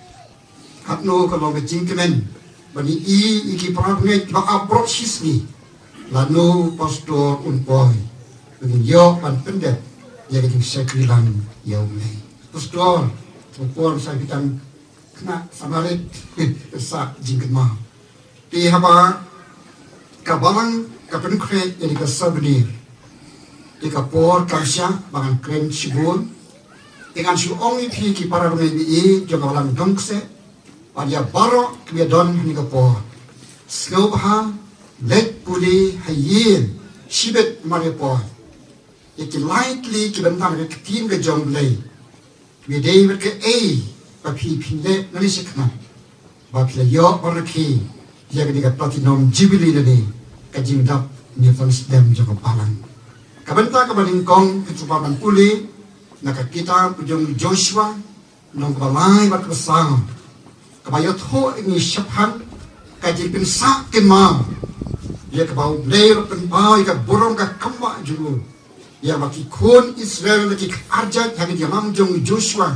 Katno ka long ka jingkmen ba ngi ïohi ïa ki para bangeit kiba ap baroh shisngi. Lano pastor un poi, ba ngin ïoh ban pyndep ïa ka jingshakri lang ïa U Blei. Pastor, u por sa phi tang khynnah samarit, sa jingkynmaw. Te haba ka balang ka pynkhreh ïa ka souvenir, te ka por kam shah ba ngan kren shibun. Te ngan shu ong ïa phi ki para bangeit jong ka Balang Dongkse, bad ïa baroh kiba don ha kane ka por, sngewbha leit pule ha ïing shibit mar ïa poi ïa ki lai tylli ki bynta na ka ktien ka jong U Blei. Kiba dei bad kaei ba phi phin leh nangne shakhmat, ba phi la ïoh ban rakhe ïa kane ka platinum jubilee lane ka jingdap hynñiewphew san snem jong ka balang. Ka bynta kaba nyngkong, phin sngewbha ban pule na ka kitab ka jong u Joshua, lynnong kaba lai bad kaba saw, kaba ïathuh ïa ngi shaphang ka jingpynsah kynmaw ïa kaba U Blei u la pynpaw ïa ka burom ka kam ba jong u ïa ba ki khun Israel la ki kharjat ha ka jingïalam jong u Joshua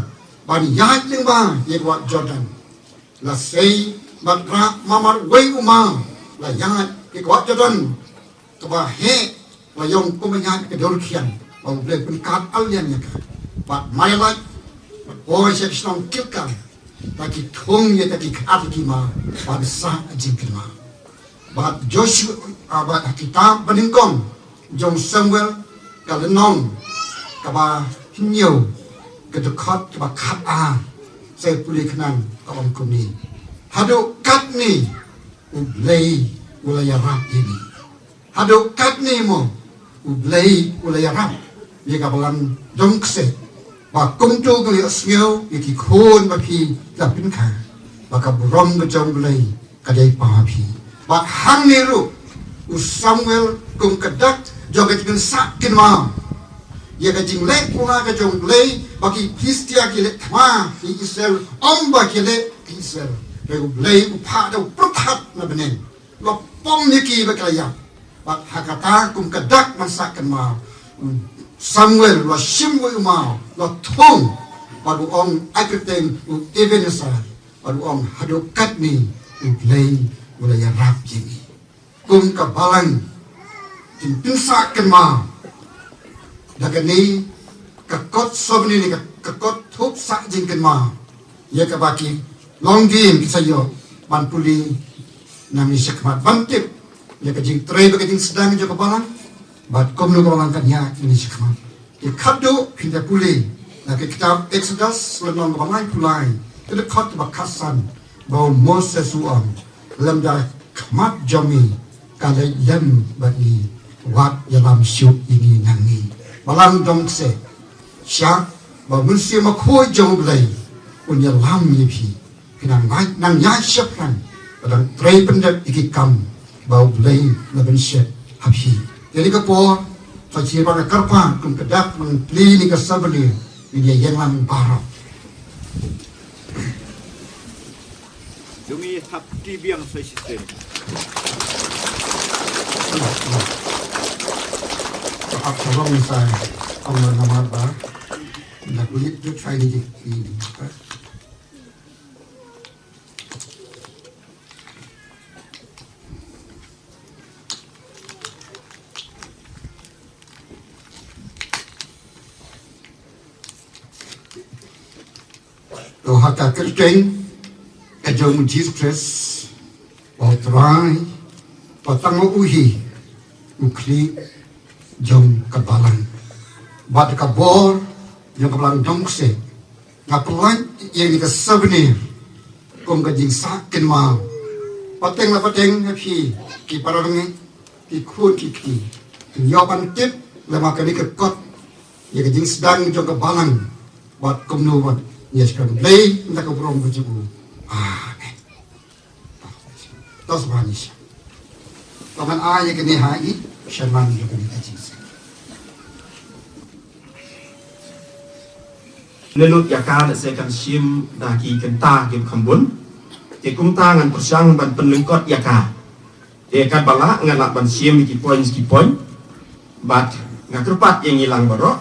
ban ïaid lyngba ïa ka wah Jordan. La sei bad rah marmar uwei u maw, la ïaid ïa ka wah Jordan kaba heh, la ïong kum ba ïaid ka dur khian ba U Blei u pynkhat alian ïa ka. Bad mar ïa lait, bad poi sha ka shnong Gilgal, la ki thung ïa ka ki khat ki maw ban sah jingkynmaw. Bad Joshua, ah, bad ha kitab banyngkong jong Samuel, ka lynnong kaba hynñiew, ka dkhot kaba khatar, sa pule khnang, ka ong kumne: Haduh katne U Blei u la ïarap ïa ngi. Haduh katne mo U Blei u la ïarap ïa ka Balang Dongkse, ba kumto ka la ïohsngew ïa ki khun ba phi la pynkha, ba ka burom ka jong U Blei ka dei paw ha phi. Bad hangne ruh u Samuel kum ka dak jong ka jingpynsah kynmaw ïa ka jingleh pura ka jong U Blei, ba ki Philistia ki leh thma ïa ki Israel, ym ba ki leh ki Israel. Hynrei U Blei u phah da u pyrthat na bneng, la pom ïa ki ba ki la ïap. Bad ha kata kum ka dak ban sah kynmaw, u Samuel u la shim uwei u maw, la thung, bad u ong ai kyrteng u Ebenezer, bad u ong: Haduh katne U Blei u la ïarap ïa ngi. Kum ka balang, jingpynsah kynmaw Da kane ka kot souvenir ne ka, ka kot thup sah jingkynmaw ïa kaba ki longdien ki sa ïoh ban pule nangne shakhmat ban tip ïa ka jingtrei bad ka jingsdang jong ka balang bad kumno ka balang kan ïaid nangne shakhmat. Ki khadduh phin da pule na ka kitab Exodus lynnong kaba laiphew lai, ka dkhot kaba khatsan, ba u Moses u ong, lymda khmat jong me ka leit lem bad ngi, wat ïalam shuh ïa ngi nangne. Balang Dong Kseh, shah ba u Mynsiem Bakhuid jong U Blei un ïalam ïa phi. Phi nang ïaid, nang ïaid shaphrang, ba dang trei pyndep ïa ki kam ba U Blei la pynshet ha phi. Ïa kane ka por, sa shisien ba nga kyrpad kum ka dak nang plie ïa ka souvenir, ngin ïa ïeng lang baroh. Jong i hap ti biang sa shisien. Hap sa long sa, ong namar ba na kulit tu sa ni ji. To ha ka kyrteng ka jong u Jisu Khrist, ba u Trai, ba tang u hi u khlieh jong ka balang bad ka bor jong ka Balang Dong Kseh, nga pynlait ïa kane ka souvenir kum ka jingsah kynmaw pateng la pateng ha phi ki para bangeit, ki khun ki kti, kin ïoh ban tip lem ha kane ka kot ïa ka jingsdang jong ka balang bad kumno ban ïa shkon Blei na ka burom ka jong u. Amen. To sa ba ni sha. To ngan ai ïa kane ha i shaman ïa kane ka jingsdang. Ne lut ïa ka lehse kan shim da ki kynta ki kham bun. Te kumta ngan pyrshang ban pynlyngkot ïa ka. Te katba lah ngan lah ban shim ïa ki point ki point. Bad nga kyrpad ïa ngi lang baroh,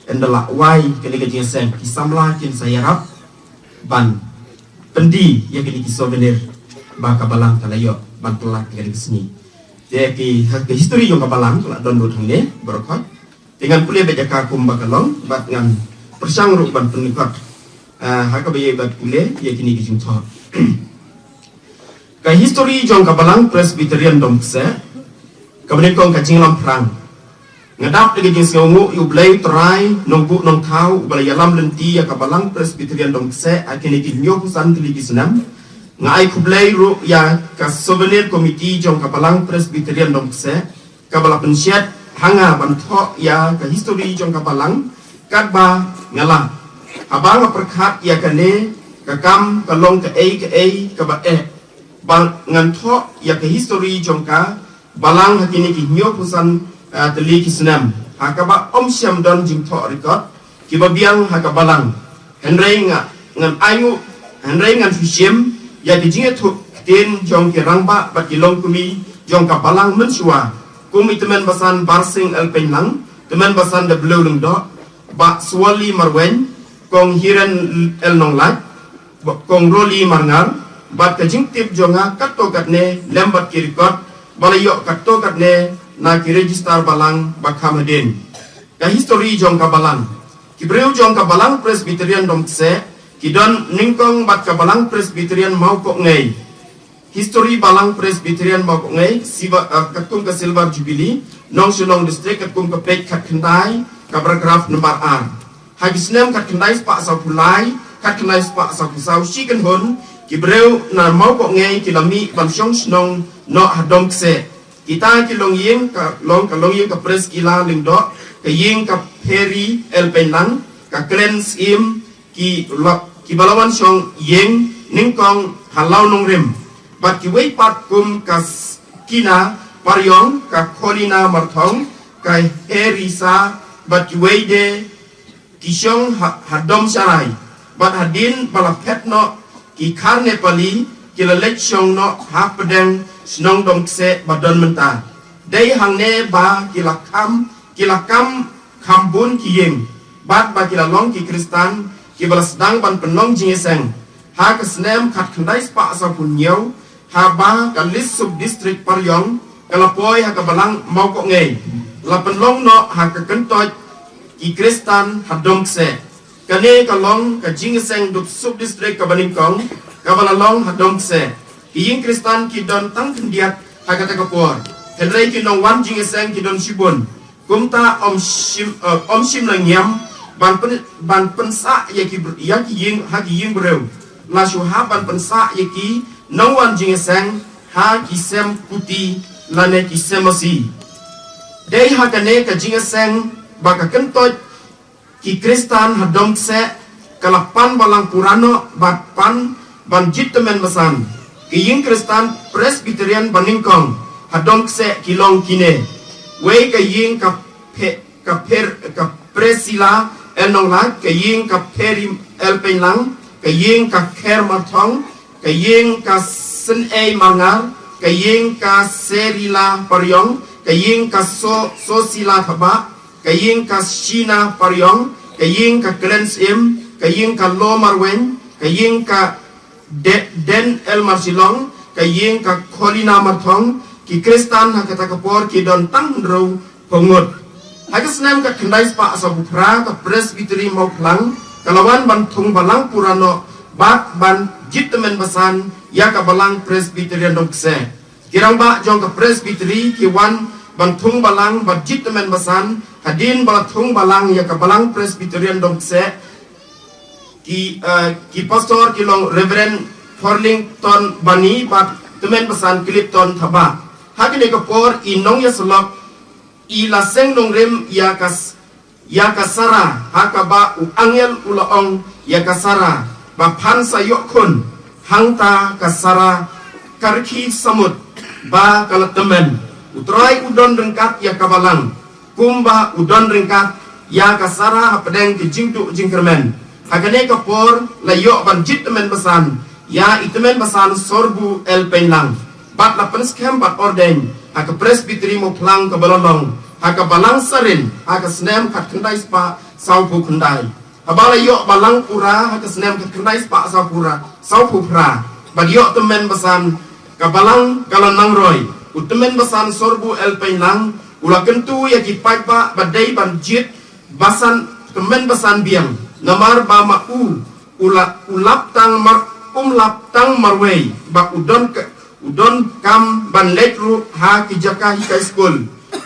ynda lah wai kane ka jingïaseng, ki samla kin sa ïarap ban pyndi ïa kine ki souvenir ba ka balang ka la ïoh ban pynlait ïa kane ka sngi. Te ki, ha, ka history jong ka balang ka la don lut hangne baroh khoit. Te ngan pule beit ïa ka kumba ka long bad ngan pyrshang ruh ban pynlyngkot, ah, ha kaba ïa bad pule ïa kine ki jingthoh. Ka history jong ka Balang Presbyterian Dong Kseh, kaba nyngkong ka jingïalam phrang. Nga dap da ka jingsngewnguh ïa U Blei Trai Nongbuh Nongthaw uba la ïalam lynti ïa ka Balang Presbyterian Dong Kseh ha kine ki hynñiewphew san tylli ki snem. Nga ai khublei ruh ïa ka Souvenir Committee jong ka Balang Presbyterian Dong Kseh, kaba la pynshet ha nga ban thoh ïa ka history jong ka balang katba nga lah. Haba nga pyrkhat ïa kane ka kam ka long kaei kaei kaba eh ba ngan thoh ïa ka history jong ka balang ha kine ki hynñiewphew san, ah, tylli ki snem ha kaba ym shym don jingthoh record kiba biang ha ka balang. Hynrei nga, ngan ainguh, hynrei ngan shu shim ïa ki jingïathuh ktien jong ki rangbah bad ki longkmie jong ka balang mynshuwa, kum i Tymmen Basan Barsing L Pynlang, Tymmen Basan W Lyngdoh, Bah Swali Marwein, Kong Hiren L Nonglait, Kong Roli Marngar, bad ka jingtip jong nga katto katne lem bad ki record ba la ïoh katto katne na ki register balang ba kham hadien. Ka history jong ka balang. Ki briew jong ka Balang Presbyterian Dong Kseh ki don nyngkong bad ka Balang Presbyterian Mawkohngei. History Balang Presbyterian Mawkohngei, siva, eh, katkum ka Silver Jubilee, Nongshillong District, katkum ka page khatkhyndai, ka paragraph number ar. Ha ki snem khatkhyndai spah sawphew lai, khatkhyndai spah sawphew saw shi kynhun, ki briew na Mawkohngei ki la mih ban shong shnong noh ha Dong Kseh. Kita ki longïing ka long ka longïing ka Preskila Lyngdoh, ka ïing ka Pheri L Pynlang, ka kren Syiem, ki la, kiba la wan shong ïing nyngkong ha Law Nongrim. Bad kiwei pat kum ka Skina Pariong, ka Kholina Marthong, ka Herisa, bad kiwei de ki shong ha, ha Domsharai. Bad hadien ba la phet noh ki Khar Nepali ki la leit shong noh ha pdeng shnong Dong Kseh ba don mynta. Dei hangne ba ki la kham, ki la kam kham bun ki ïing, bad ba ki la long ki Khristan kiba la sdang ban pynlong jingïaseng ha ka snem khatkhyndai spah sawphew hynñiew, haba ka list sub district Pariong ka la poi ha ka balang Mawkohngei. La pynlong noh ha ka kyntoit ki Khristan ha Dong Kseh. Kane ka long ka jingïaseng duk sub district kaba nyngkong kaba la long ha Dong Kseh. Ki ïing Khristan ki don tang khyndiat ha kata ka por. Hynrei ki nongwan jingïaseng ki don shibun. Kumta ym shym, eh, ym shym la ngiam ban pyn, ban pynsah ïa ki br-, ïa ki ïing, ha ki ïing briew. La shu hap ban pynsah ïa ki nongwan jingïaseng ha ki sem puthi lane ki sem masi. Dei ha kane ka jingïaseng ba ka kyntoit ki Khristan ha Dong Kseh ka la pan balang pura noh bad pan ban jied tymmen basan. Ki ïing Khristan Presbyterian ba nyngkong ha Dong Kseh ki long kine: wei ka ïing ka Phe-, ka Pher-, ka Presila L Nonglait, ka ïing ka Pheri L Pynlang, ka ïing ka Kher Marthong, ka ïing ka Synei Marngar, ka ïing ka Serila Pariong, ka ïing ka So-, Sosila Thabah, ka ïing ka Shina Pariong, ka ïing ka Klen Syiem, ka ïing ka Lo Marweng, ka ïing ka De-, Den L Marshilong, ka ïing ka Kholina Marthong. Ki Khristan ha kata ka por ki don tang hynriewphew ngut. Ha ka snem khatkhyndai spah sawphew phra, ka Presbytery Mawphlang ka la wan ban thung balang pura noh bad ban jied tymmen basan ïa ka Balang Presbyterian Dong Kseh. Ki rangbah jong ka Presbytery ki wan ban thung balang bad jied tymmen basan. Hadien ba la thung balang ïa ka Balang Presbyterian Dong Kseh, ki, eh, ki pastor ki long Reverend Forlington Bani bad tymmen basan Clifton Thabah. Ha kane ka por i nongïasyllok i la seng nongrim ïa ka s-, ïa ka Sara, ha kaba u angel u la ong ïa ka Sara ba phan sa ïoh khun. Hangta ka Sara ka rkhie samut ba ka la tymmen. U Trai u don ryngkat ïa ka Balang kumba u don ryngkat ïa ka Sara hapdeng ki jingduh jingkyrmen. Ha kane ka por la ïoh ban jied tymmen basan ïa i tymmen basan Sorbu L Pynlang bad la pynskhem bad ordain ha ka Presbytery Mawphlang kaba la long ha ka Balang Sarin ha ka snem khatkhyndai spah sawphew khyndai. Haba la ïoh balang pura ha ka snem khatkhyndai spah sawphew phra, sawphew phra bad ïoh tymmen basan, ka Balang ka la nang roi. U tymmen basan Sorbu L Pynlang u la kyntu ïa ki paidbah ba dei ban jied basan, tymmen basan biang, namar ba ma u u la, u lap tang mar, um lap tang marwei ba u don ka, u don kam ban leit ruh ha ki jaka hikai skul.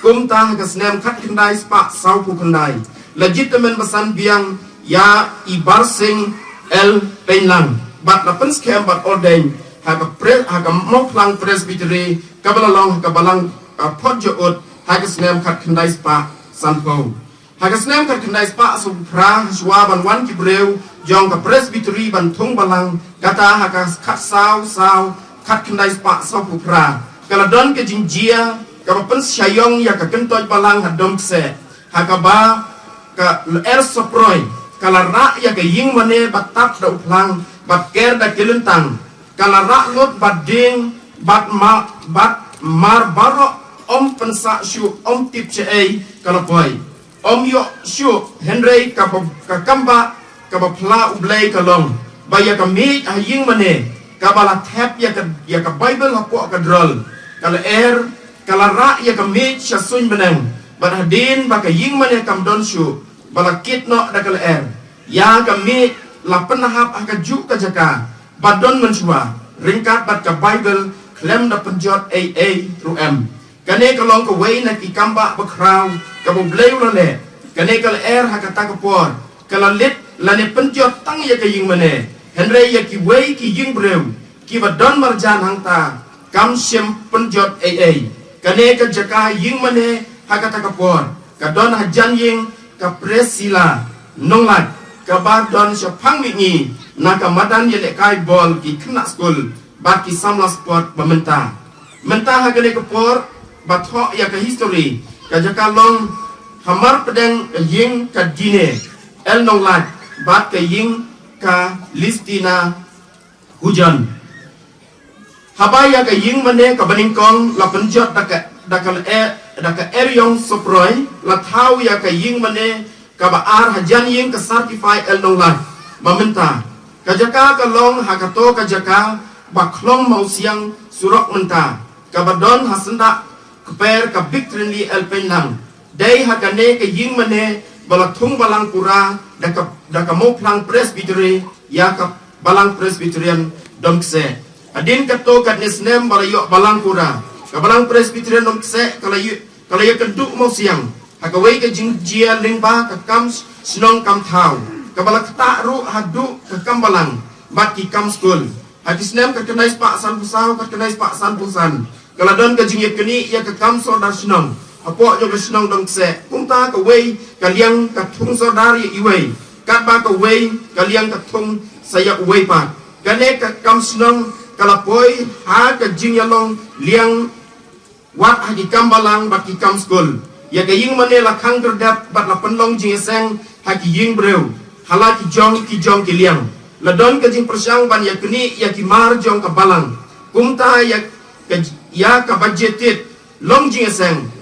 Kumta ha ka snem khatkhyndai spah sawphew khyndai la jied tymmen basan biang ïa i Barsing L Pynlang bad la pynskhem bad ordain ha ka pre-, ha ka Mawphlang Presbytery kaba la long ha ka Balang, uh, Photjaud ha ka snem khatkhyndai spah sanphew. Ha ka snem khatkhyndai spah sawphew phra, shuwa ban wan ki briew jong ka Presbytery ban thung balang, kata ha ka khatsaw saw khatkhyndai spah sawphew phra, ka la don ka jingjia kaba pynshai ïong ïa ka kyntoit balang ha Dong Kseh, ha kaba ka lyer Soproi ka la rah ïa ka ïingmane bad tap da u phlang bad ker da ki lyntang. Ka la rah lut bad dieng bad ma-, bad mar baroh, ym pynsah shuh, ym tip shaei ka la poi. Ym ïoh shuh, hynrei kaba, ka kam ba, kaba phla U Blei ka long ba ïa ka miej ha ïingmane kaba la thep ïa ka, ïa ka Baibl hapoh ka drol, ka lyer ka la rah ïa ka miej sha suiñ bneng. Bad hadien ba ka ïingmane kam don shuh, ba la kit noh da ka lyer, ïa ka miej la pynhap ha kajuh ka jaka ba don mynshuwa, ryngkat bad ka Baibl, khlem da pynjot ei ei ruh em. Kane ka long kawei na ki kam ba bakhraw kaba U Blei u la leh. Kane ka lyer ha kata ka por ka la leit lane pynjot tang ïa ka ïingmane, hynrei ïa kiwei ki ïing briew kiba don marjan hangta kam shym pynjot ei ei. Kane ka jaka ïingmane ha kata ka por ka don hajan ïing ka Presila Nonglait, kaba don shaphang mihngi na ka madan ïalehkai bol ki khynnah skul bad ki samla sport ba mynta. Mynta ha kane ka por ba thoh ïa ka histori, ka jaka long hamar pdeng ka ïing ka Dine L Nonglait bad ka ïing ka Listina Hujan. Haba ïa ka ïingmane kaba nyngkong la pynjot da ka, da ka lyer, da ka lyer ïong Soproi, la thaw ïa ka ïingmane kaba ar hajan ïing ka Certify L Nonglait ba mynta. Ka jaka ka long ha kato ka jaka ba khlong Mawsiang surok mynta, kaba don ha syndah kper ka Bik Trinli L Pynlang. Dei ha kane ka ïingmane ba la thung balang pura da ka, da ka Mawphlang Presbytery ïa ka Balang Presbyterian Domkseh. Hadien katto katne snem ba la ïoh balang pura, ka Balang Presbyterian Domkseh ka la ïoh, ka la ïoh kynduh mawsiang ha kawei ka jingjia lyngba ka kam shnong kam thaw, kaba la ktah ruh haduh ka kam balang bad ki kam skul. Ha ki snem khatkhyndai spah sanphew saw, khatkhyndai spah sanphew san, ka la don ka jingïaknieh ïa ka kam sordar shnong hapoh jong ka shnong Domkseh. Kumta kawei ka liang ka thung sordar ïa iwei, katba kawei ka liang ka thung sa ïa uwei pat. Kane ka kam shnong ka la poi ha ka jingïalong liang wat ha ki kam balang bad ki kam skul. Ïa ka ïing mane la khang khyrdep bad la pynlong jingïaseng ha ki ïing briew ha la ki jong ki jong ki liang. La don ka jingpyrshang ban ïaknieh ïa ki mar jong ka balang. Kumta ïa ka, ïa ka budgeted long jingïaseng,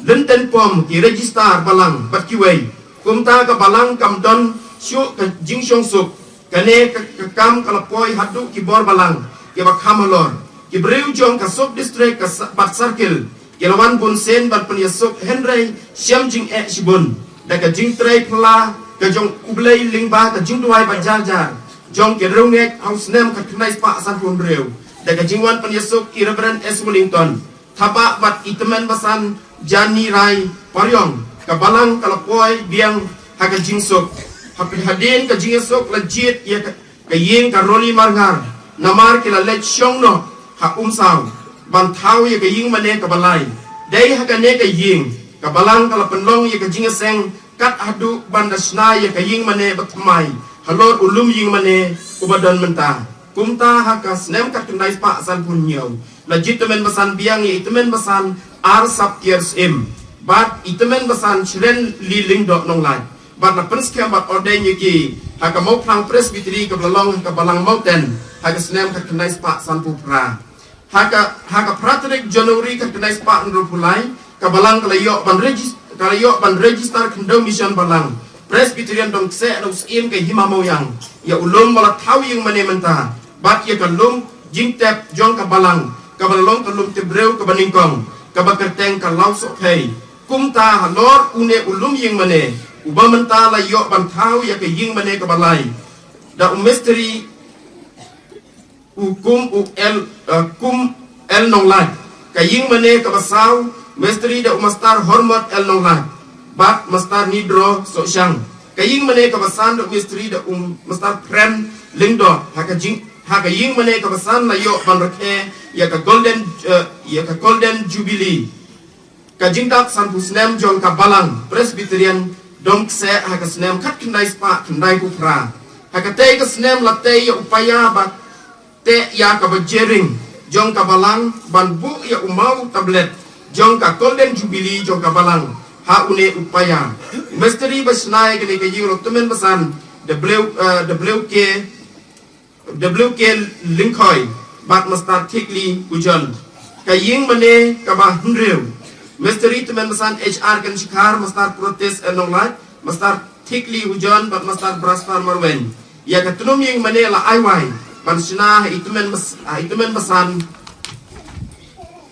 lynten pom, ki register balang bad kiwei. Kumta ka balang kam don shuh ka jingshongsuk. Kane ka, ka kam ka la poi haduh ki bor balang kiba kham halor, ki briew jong ka sub district ka sa-, bad circle, ki la wan bunsien ban pynïasuk, hynrei shem jingeh shibun da ka jingtrei phylla ka jong U Blei lyngba ka jingduwai ba jar jar jong ki riewngeit ha u snem khatkhyndai spah sanphew hynriew, da ka jingwan pynïasuk i Reverend S Wellington Thabah bad i Tymmen Basan Jani Rai Pariong. Ka balang ka la poi biang ha ka jingsuk. Hapdeng hadien ka jingïasuk la jied ïa ka, ka ïing ka Roli Marngar, namar ki la leit shong noh ha Umsaw ban thaw ïa ka ïing mane kaba lai. Dei ha kane ka ïing ka balang ka la pynlong ïa ka jingïaseng kat haduh ban da shna ïa ka ïing mane bathymmai halor u lum ïing mane uba don mynta. Kumta ha ka snem khatkhyndai spah sanphew hynñiew la jied Tymmen Basan biang ïa i Tymmen Basan Arsap Kiar Syiem bad i Tymmen Basan Shrenli Lyngdoh Nonglait, bad la pynskhem bad ordain ïa ki ha ka Mawphlang Presbytery kaba la long ha ka Balang Mawten ha ka snem khatkhyndai spah sanphew phra. Ha ka, ha ka phra tarik January khatkhyndai spah hynriewphew lai, ka balang ka la ïoh ban regis-, ka la ïoh ban register khyndew mission balang Presbyterian Domkseh na u Syiem ka Hima Mawïang ïa u lum ba la thaw ïing mane mynta, bad ïa ka lum jingtep jong ka balang kaba la long ka lum tipbriew kaba nyngkong, kaba kyrteng ka Lawsohphei. Kumta halor une u lum ïing mane uba mynta la ïoh ban thaw ïa ka ïing mane kaba lai da u mistri u Kum u L, eh, Kum L Nonglait. Ka ïing mane kaba saw, mistri da u Mastar Hormot L Nonglait bad Mastar Nidro Sohshang. Ka ïing mane kaba san da u mistri da u Mastar Phren Lyngdoh. Ha ka jing, ha ka ïing mane kaba san la ïoh ban rakhe ïa ka Golden, eh, ïa ka Golden Jubilee, ka jingdap sanphew snem jong ka Balang Presbyterian Domkseh ha ka snem khatkhyndai spah khyndaiphew phra. Ha katei ka snem la tei ïa u paia ba teh ïa kaba jering jong ka balang ban buh ïa u maw tablet jong ka Golden Jubilee jong ka balang ha une u paia. U mistri ba shna ïa kane ka ïing u Tymmen Basan W, eh, W K W K Lyngkhoi bad Mastar Thikli Hujon. Ka ïing mane kaba hynriew, mistri Tymmen Basan H R Kynshkar, Mastar Protest L Nonglait, Mastar Thikli Hujon bad Mastar Brastar Marwein. Ïa ka tnum ïing mane la ai wai ban shna ha i Tymmen Bas-, ha i Tymmen Basan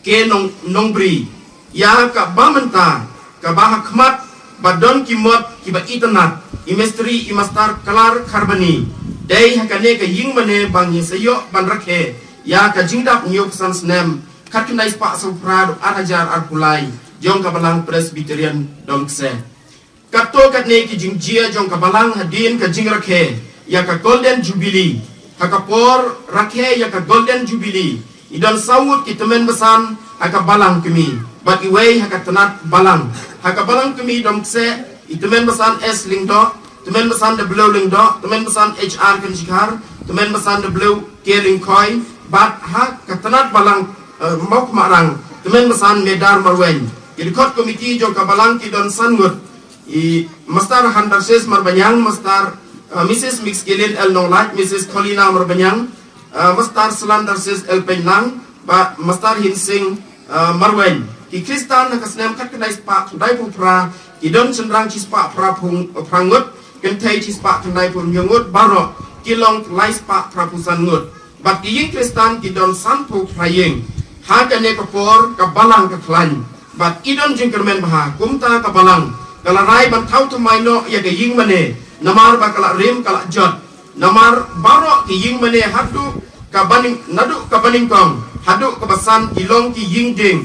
K Nong-, Nongbri. Ïa kaba mynta, kaba ha khmat ba don ki mot kiba itynnad, i mistri i Mastar Klar Kharbani. Dei ha kane ka ïing mane ba ngi sa ïoh ban rakhe ïa ka jingdap hynñiewphew san snem khatkhyndai spah sawphew phra haduh ar hajar arphew lai jong ka Balang Presbyterian Domkseh. Katto katne ki jingjia jong ka balang hadien ka jingrakhe ïa ka Golden Jubilee. Ha ka por rakhe ïa ka Golden Jubilee, i don saw ngut ki tymmen basan ha ka balang kmie bad iwei ha ka tnat balang. Ha ka balang kmie Domkseh, i Tymmen Basan S Lyngdoh, Tymmen Basan W Lyngdoh, Tymmen Basan H R Kynshkar, Tymmen Basan W K Lyngkhoi, bad ha ka tnat balang, eh, Mawkhmarang, Tymmen Basan Medar Marwein. Ki dkhot komiti jong ka balang ki don san ngut. I Mastar Handarsis Marbaniang, Mastar, uh, Missus Mixgilin L Nonglait, Missus Colina Marbaniang, uh, Mastar Slandarsis L Penlang, bad Mastar Hinsing, uh, Marwein. Ki Khristan ha ka snem khatkhyndai spah khyndaiphew phra ki don shynrang shispah phraphew, phra ngut, kynthei shispah khyndaiphew hynñiew ngut, baroh ki long lai spah phraphew san ngut. Bad ki ïing Khristan ki don sanphew phra ïing. Ha kane ka por ka balang ka khlaiñ. Bad i don jingkyrmen bha, kumta ka balang ka la rai ban thaw thymmai noh ïa ka ïing mane, namar ba ka la rim ka la jot. Namar baroh ki ïing mane haduh ka baning, naduh ka banyngkong haduh ka basan ki long ki ïing dieng.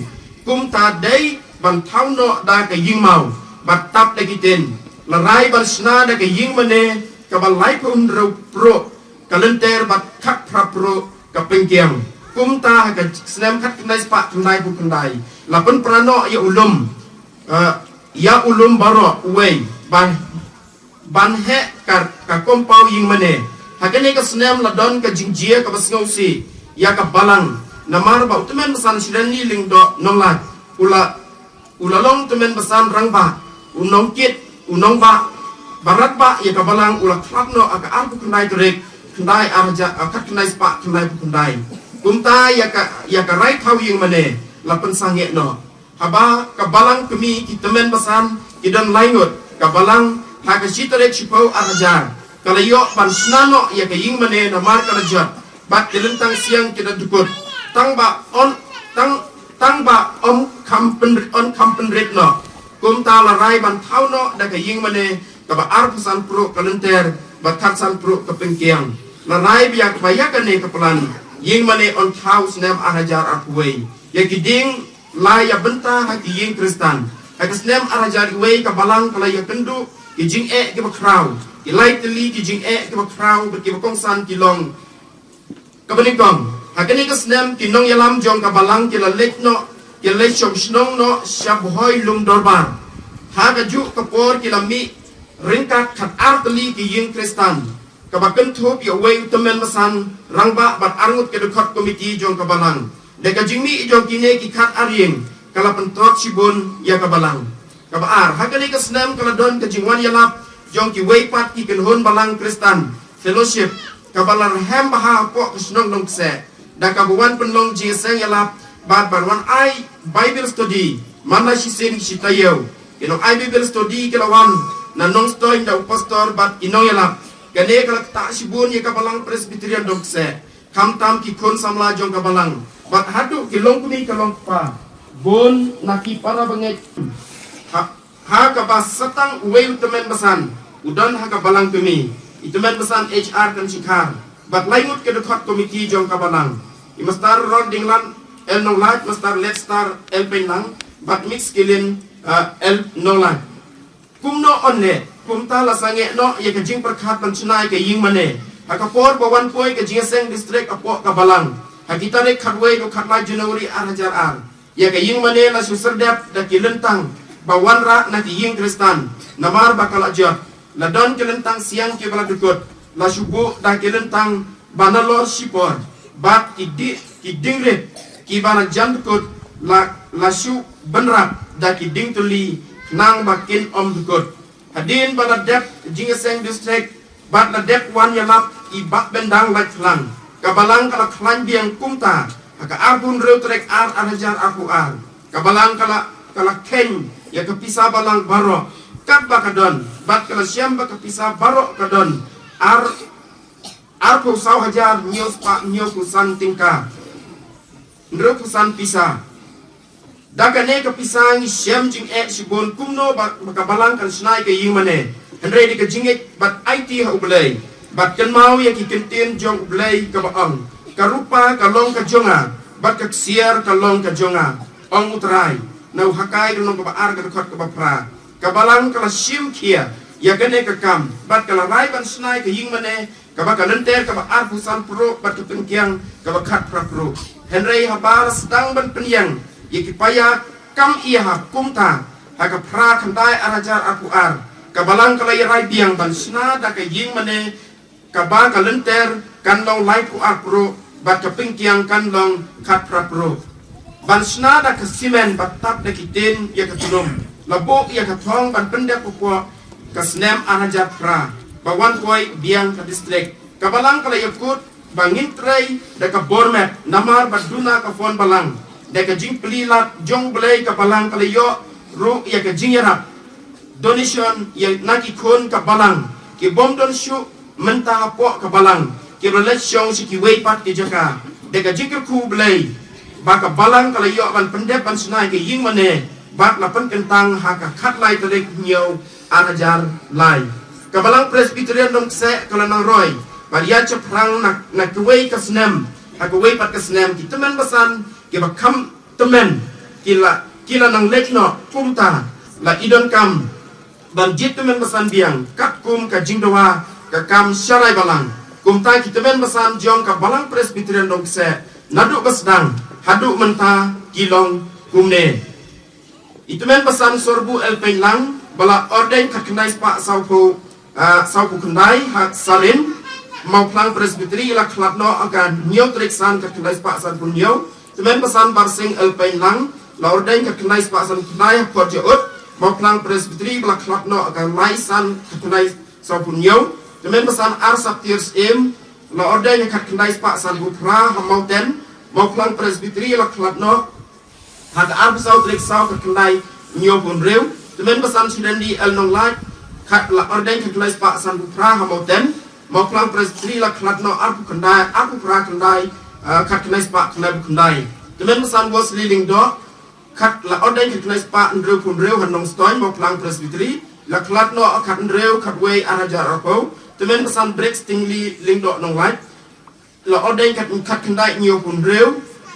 Kumta dei ban thaw noh da ka ïing maw bad tap da ki tin. La rai ban shna da ka ïing mane kaba laiphew hynriew pruh ka lynter bad khatphra pruh ka pynkiang. Kumta ha ka snem khatkhyndai spah khyndaiphew khyndai la pynpra noh ïa u lum, eh, ïa u lum baroh uwei ban, ban heh ka, ka kompaw ïing mane. Ha kane ka snem la don ka jingjia kaba sngewsih ïa ka balang, namar ba u tymmen basan Shriani Lyngdoh Nonglait u la, u la long tymmen basan rangbah, u nongkit, u nongbah ba radbah ïa ka balang u la khlad noh ha ka arphew khyndai tarik khyndai ar hajar, ah, khatkhyndai spah khyndaiphew khyndai. Kumta ïa ka, ïa ka rai thaw ïing mane la pynsangeh noh. Haba ka balang kmie ki tymmen basan ki don lai ngut, ka balang ha ka shi tarik shiphew ar hajar ka la ïoh ban shna noh ïa ka ïing mane namar ka la jot bad ki lyntang siang ki la dukut. Tang ba on, tang, tang ba ym kham pynrit, ym kham pynrit noh. Kumta la rai ban thaw noh da ka ïing mane kaba arphew san pruh ka lynter bad khatsan pruh ka pynkiang. La rai ba ïa, ba ïa kane ka plan ïing mane yn thaw snem ar hajar arphew wei. Ïa ki dieng la ïa bynta ha ki ïing Khristan. Ha ka snem ar hajar wei ka balang ka la ïakynduh ki jingeh kiba khraw, ki lai tylli ki jingeh kiba khraw bad kiba kongsan ki long kaba nyngkong. Ha kane ka snem ki nongïalam jong ka balang ki la leit noh, ki la leit shong shnong noh sha Bhoi Lum Dorbar. Ha kajuh ka por ki la mih ryngkat khatar tylli ki ïing Khristan, kaba kynthup ïa uwei u tymmen basan rangbah bad arngut ki dkhot komiti jong ka balang. Da ka jingmih jong kine ki khatar ïing ka la pyntrot shibun ïa ka balang. Kaba ar, ha kane ka snem ka la don ka jingwan ïalap jong kiwei pat ki kynhun balang Khristan, fellowship, kaba la rhem bha hapoh ka shnong Nongkseh. Da kaba wan pynlong jingïaseng ïalap bad ban wan ai Bible study man la shisien shi taïew. Ki nong ai Bible study ki la wan na Nongstoiñ da u pastor bad ki nongïalap. Kane ka la ktah shibun ïa ka balang Presbyterian Nongkseh, khamtam ki khun samla jong ka balang bad haduh ki longkmie ka longkpa. Bun na ki para bangeit ha, ha kaba sa tang uwei u tymmen basan u don ha ka balang kmie, i tymmen basan H R Kynshikar bad lai ngut ki dkhot komiti jong ka balang, i Master Rordinglan L Nonglait, Master Letstar L Pynlang bad Miss Kilin, eh, L Nonglait. Kumno yn leh, kumta la sangeh noh ïa ka jingpyrkhat ban shna ïa ka ïing mane ha ka por ba wan poi ka jingïaseng district hapoh ka balang ha ki tarik khatwei bad khatlai January ar hajar ar. Ïa ka ïing mane la shu serdep da ki lyntang ba wanrah na ki ïing Khristan namar ba ka la jot. La don ki lyntang siang kiba la dukut, la shu buh da ki lyntang ba nalor shipor bad ki di, ki dieng rit kiba la jan dukut la, la shu bynrap da ki dieng tylli khnang ba kin ym dukut. Hadien ba la dep jingïaseng district bad la dep wan ïalap i Bah Bendang Laitphlang, ka balang ka la khlaiñ biang. Kumta ha ka arphew hynriew tarik ar, ar hajar arphew ar, ka balang ka la, ka la kheiñ ïa ka pisa balang baroh katba ka don bad ka la shem ba ka pisa baroh ka don ar, arphew saw hajar hynñiew spah hynñiewphew san tyngka, hynriewphew san pisa. Da kane ka pisa ngi shem jingeh shibun kumno ba, ba ka balang kan shna ïa ka ïing mane. Hynrei da ka jingngeit bad aiti ha U Blei bad kynmaw ïa ki ktien jong U Blei kaba ong, ka rupa ka long ka jong nga bad ka ksiar ka long ka jong nga, ong U Trai na u Hakai ka lynnong kaba ar ka dkhot kaba phra. Ka balang ka la shim khia ïa kane ka kam bad ka la rai ban shna ïa ka ïing mane kaba ka lynter kaba arphew san pruh bad ka pynkiang kaba khatphra pruh. Hynrei haba la sdang ban pynïeng ïa ki paia kam ïa ha kumta ha ka phra khyndai ar hajar arphew ar, ka balang ka la ïa rai biang ban shna da ka ïing mane kaba ka lynter kan long laiphew ar pruh bad ka pynkiang kan long khatphra pruh. Ban shna da ka simen bad tap da ki tin ïa ka tnum, la buh ïa ka thong ban pyndep hapoh ka snem ar hajar phra ba wan poi biang ka district. Ka balang ka la ïakut ba ngin trei da ka bor met namar ba duna ka phone balang. Da ka jingplie lad jong U Blei ka balang ka la ïoh ruh ïa ka jingïarap donation ïa na ki khun ka balang ki bym don shuh mynta hapoh ka balang, kiba la leit shong sha kiwei pat ki jaka. Da ka jingkyrkhu U Blei ba ka balang ka la ïoh ban pyndep ban shna ïa ka ïing mane bad la pynkyntang ha ka khatlai tarik hynñiew ar hajar lai. Ka Balang Presbyterian Dong Kseh ka la nang roi bad ïa chaphrang na, na kawei ka snem, ha kawei pat ka snem ki tymmen basan kiba kham tymmen ki la, ki la nang leit noh. Kumta la i donkam ban jied tymmen basan biang katkum ka jingdawa ka kam sharai balang. Kumta ki tymmen basan jong ka Balang Presbyterian Dong Kseh naduh ba sdang haduh mynta ki long kumne. I tymmen basan Sorbu L Peiñ Lang ba la ordain khatkhyndai spah sawphew, ah, sawphew khyndai ha Salin, Mawphlang Presbytery, i la khlad noh ha ka hynñiew tarik san khatkhyndai spah sanphew hynñiew. Tymmen basan Barsing L Peiñ Lang la ordain khatkhyndai spah san khyndai ha Port Jaut, Mawphlang Presbytery, ba la khlad noh ha ka lai san khatkhyndai sawphew hynñiew. Tymmen basan Arsaptir Syiem la ordain khatkhyndai spah sanphew phra ha Mawten, Mawphlang Presbytery, la khlad noh ha ka arphew saw tarik saw khatkhyndai hynñiewphew hynriew. Tymmen basan Shirendi L Nonglait khat la ordain khatkhyndai spah sanphew phra ha Mawten, Mawphlang Presbytery, la khlad noh arphew khyndai, arphew phra khyndai, ah, khatkhyndai spah khyndaiphew khyndai. Tymmen basan Wesley Lyngdoh khat la ordain khatkhyndai spah hynriewphew hynriew ha Nongstoiñ, Mawphlang Presbytery, la khlad noh khathynriew khatwei ar hajar arphew. Tymmen basan Briggs Tingli Lyngdoh Nonglait la ordain khat, khatkhyndai hynñiewphew hynriew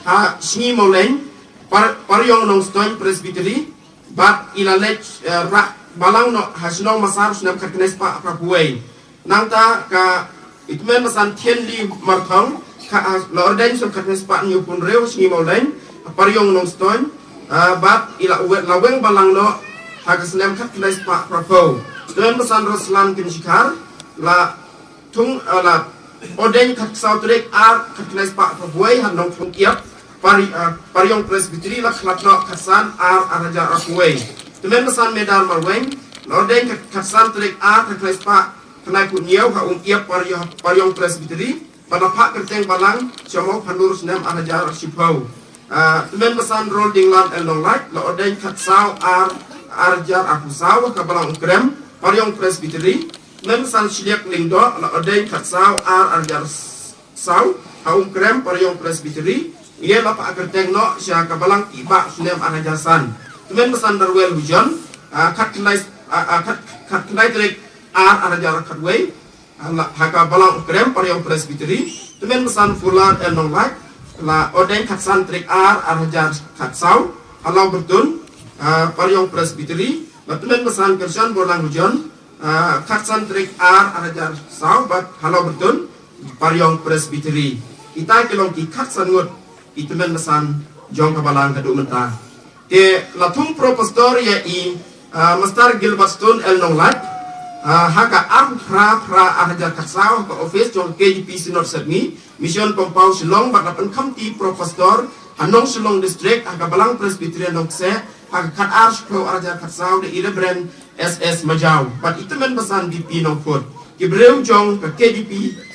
ha Sngi Mawleng, Par, Pariong Nongstoiñ Presbytery, bad i la leit, eh, rah balang noh ha shnong Masar u snem khatkhyndai spah phraphew wei. Nangta ka i tymmen basan Thienli Marthong kha, ah, la ordain snem khatkhyndai spah hynñiewphew hynriew Sngi Mawleng, Pariong Nongstoiñ, ah, bad i la we-, la weng balang noh ha ka snem khatkhyndai spah phraphew. Tymmen basan Roslan Kynshikhar la thung, ah, la ordain khatsaw tarik ar khatkhyndai spah phraphew wei ha Nongthlung Iap, Pari-, ah, Pariong Presbytery, la khlad noh khatsan ar ar hajar arphew wei. Tymmen basan Medar Marwein la ordain khat, khatsan tarik ar khatkhyndai spah khyndaiphew hynñiew ha Umiap Pariong, Pariong Presbytery, bad la phah kyrteng balang sha Mawphanlur snem ar hajar shiphew. Ah, tymmen basan Roldinglam L Nonglait la ordain khatsaw ar ar hajar arphew saw ha ka Balang Umkrem, Pariong Presbytery. Tymmen basan Shiliak Lyngdoh la ordain khatsaw ar ar hajar saw ha Umkrem, Pariong Presbytery, ïa la phah kyrteng noh sha ka Balang Kiba snem ar hajar san. Tymmen basan Darwel Hujon, ah, khatkhyndai, ah, ah, khat, khatkhyndai tarik ar ar hajar khatwei, ha la, ha ka Balang Umkrem, Pariong Presbytery. Tymmen basan Fulan L Nonglait la ordain khatsan tarik ar ar hajar khatsaw ha Lawbyrtun, ah, Pariong Presbytery. Bad tymmen basan Kyrshan Borlang Hujon, ah, khatsan tarik ar ar hajar saw bad ha Lawbyrtun, Pariong Presbytery. Kita ki long ki khatsan ngut ki tymmen basan jong ka Balang haduh mynta. Te la thung Pro Pastor ïa i, ah, Master Gilbert Stone L Nonglait, ah, ha ka arphew phra phra ar hajar khatsaw ha ka office jong K J P Synod Sepngi, Mission Compound Shillong, bad la pynkhamti Pro Pastor ha Nong Shillong District ha ka Balang Presbyterian Dong Kseh ha ka khatar shiphew ar hajar khatsaw da i Reverend S S Majaw bad i tymmen basan D P Nongkut, ki briew jong ka K J P,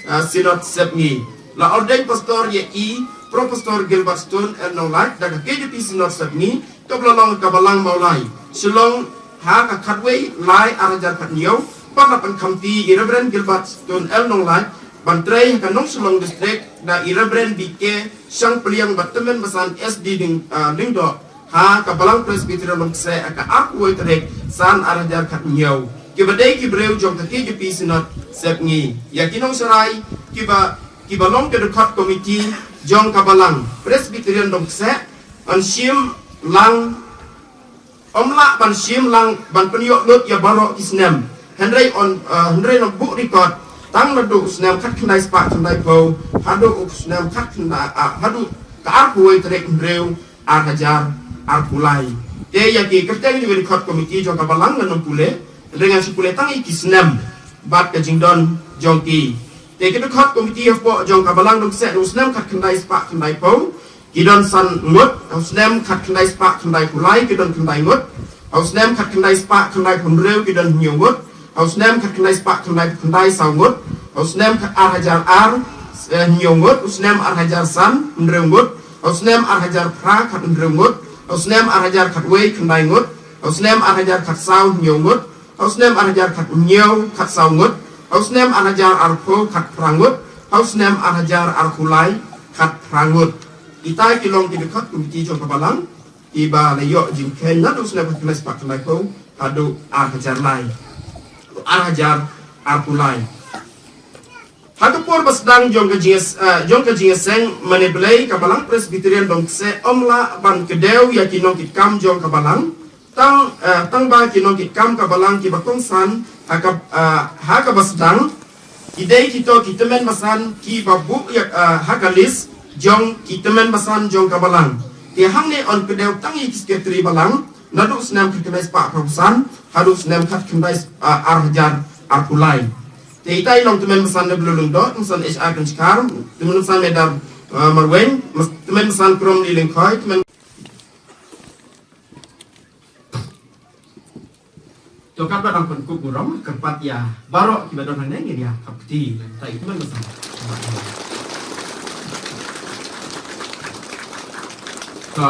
ah, Synod Sepngi. La ordain pastor ïa i Pro Pastor Gilbert Stone L Nonglait da ka K J P Synod Sepngi, to ba la long ka Balang Mawlai Shillong ha ka khatwei lai ar hajar khathynñiew, bad la pynkhamti i Reverend Gilbert Stone L Nonglait ban trei ha ka Nong Shillong District da i Reverend B K Shangpliang bad tymmen basan S D Lyng-, ah, Lyngdoh ha ka Balang Presbyterian Dong Kseh ha ka arphew wei tarik san ar hajar khathynñiew. Kiba dei ki briew jong ka K J P Synod Sepngi. Ïa ki nongsharai kiba, kiba long ki dkhot komiti jong ka Balang Presbyterian Dong Kseh, yn shim lang, ym lah ban shim lang ban pynïoh lut ïa baroh ki snem. Hynrei yn, eh, hynrei yn buh record tang naduh u snem khatkhyndai spah khyndaiphew haduh u snem khatkhyndai, ah, haduh ka arphew wei tarik hynriew ar hajar arphew lai. Te ïa ki kyrteng jong ki dkhot komiti jong ka Balang ngan ym pule, hynrei ngan shu pule tang ïa ki snem bad ka jingdon jong ki. Te ki dkhot komiti hapoh jong ka Balang Dong Kseh, u snem khatkhyndai spah khyndaiphew ki don san ngut, u snem khatkhyndai spah khyndaiphew lai ki don khyndai ngut, u snem khatkhyndai spah khyndaiphew hynriew ki don hynñiew ngut, u snem khatkhyndai spah khyndaiphew khyndai saw ngut, u snem khat ar hajar ar, eh, hynñiew ngut, u snem ar hajar san hynriew ngut, u snem ar hajar phra khathynriew ngut, u snem ar hajar khatwei khyndai ngut, u snem ar hajar khatsaw hynñiew ngut, u snem ar hajar khathynñiew khatsaw ngut, u snem ar hajar arphew khatphra ngut, u snem ar hajar arphew lai khatphra ngut. Kita ki long ki dkhot komiti jong ka Balang. iba la ïoh jingkheiñ naduh snem khatkhyndai spah khyndaiphew haduh ar hajar lai. Ar hajar arphew lai. Ha ka por ba sdang jong ka jingïas-, eh, jong ka jingïaseng mane Blei, ka Balang Presbyterian Dong Kseh ym lah ban kdew ïa ki nongkitkam jong ka Balang. Tang, eh, tang ba ki nongkitkam ka Balang kiba kongsan ha ka, eh, ha kaba sdang, ki dei kito ki tymmen basan kiba buh ïa, eh, ha ka list jong ki tymmen basan jong ka Balang. Te hangne yn kdew tang ïa ki sekretari Balang naduh snem khatkhyndai spah phraphew san haduh snem khatkhyndai, eh, ar hajar arphew lai. Te itai long tymmen basan Nablu Lyngdoh, tymmen basan H R Kynshkar, tymmen basan Medar, eh, Marwein, mas-, tymmen basan Kromli Lyngkhoi, tymmen To katba dang pynkup burom, kyrpad ïa baroh kiba don hangne ngin ïa thap kti. Ta i tymmen basan. To.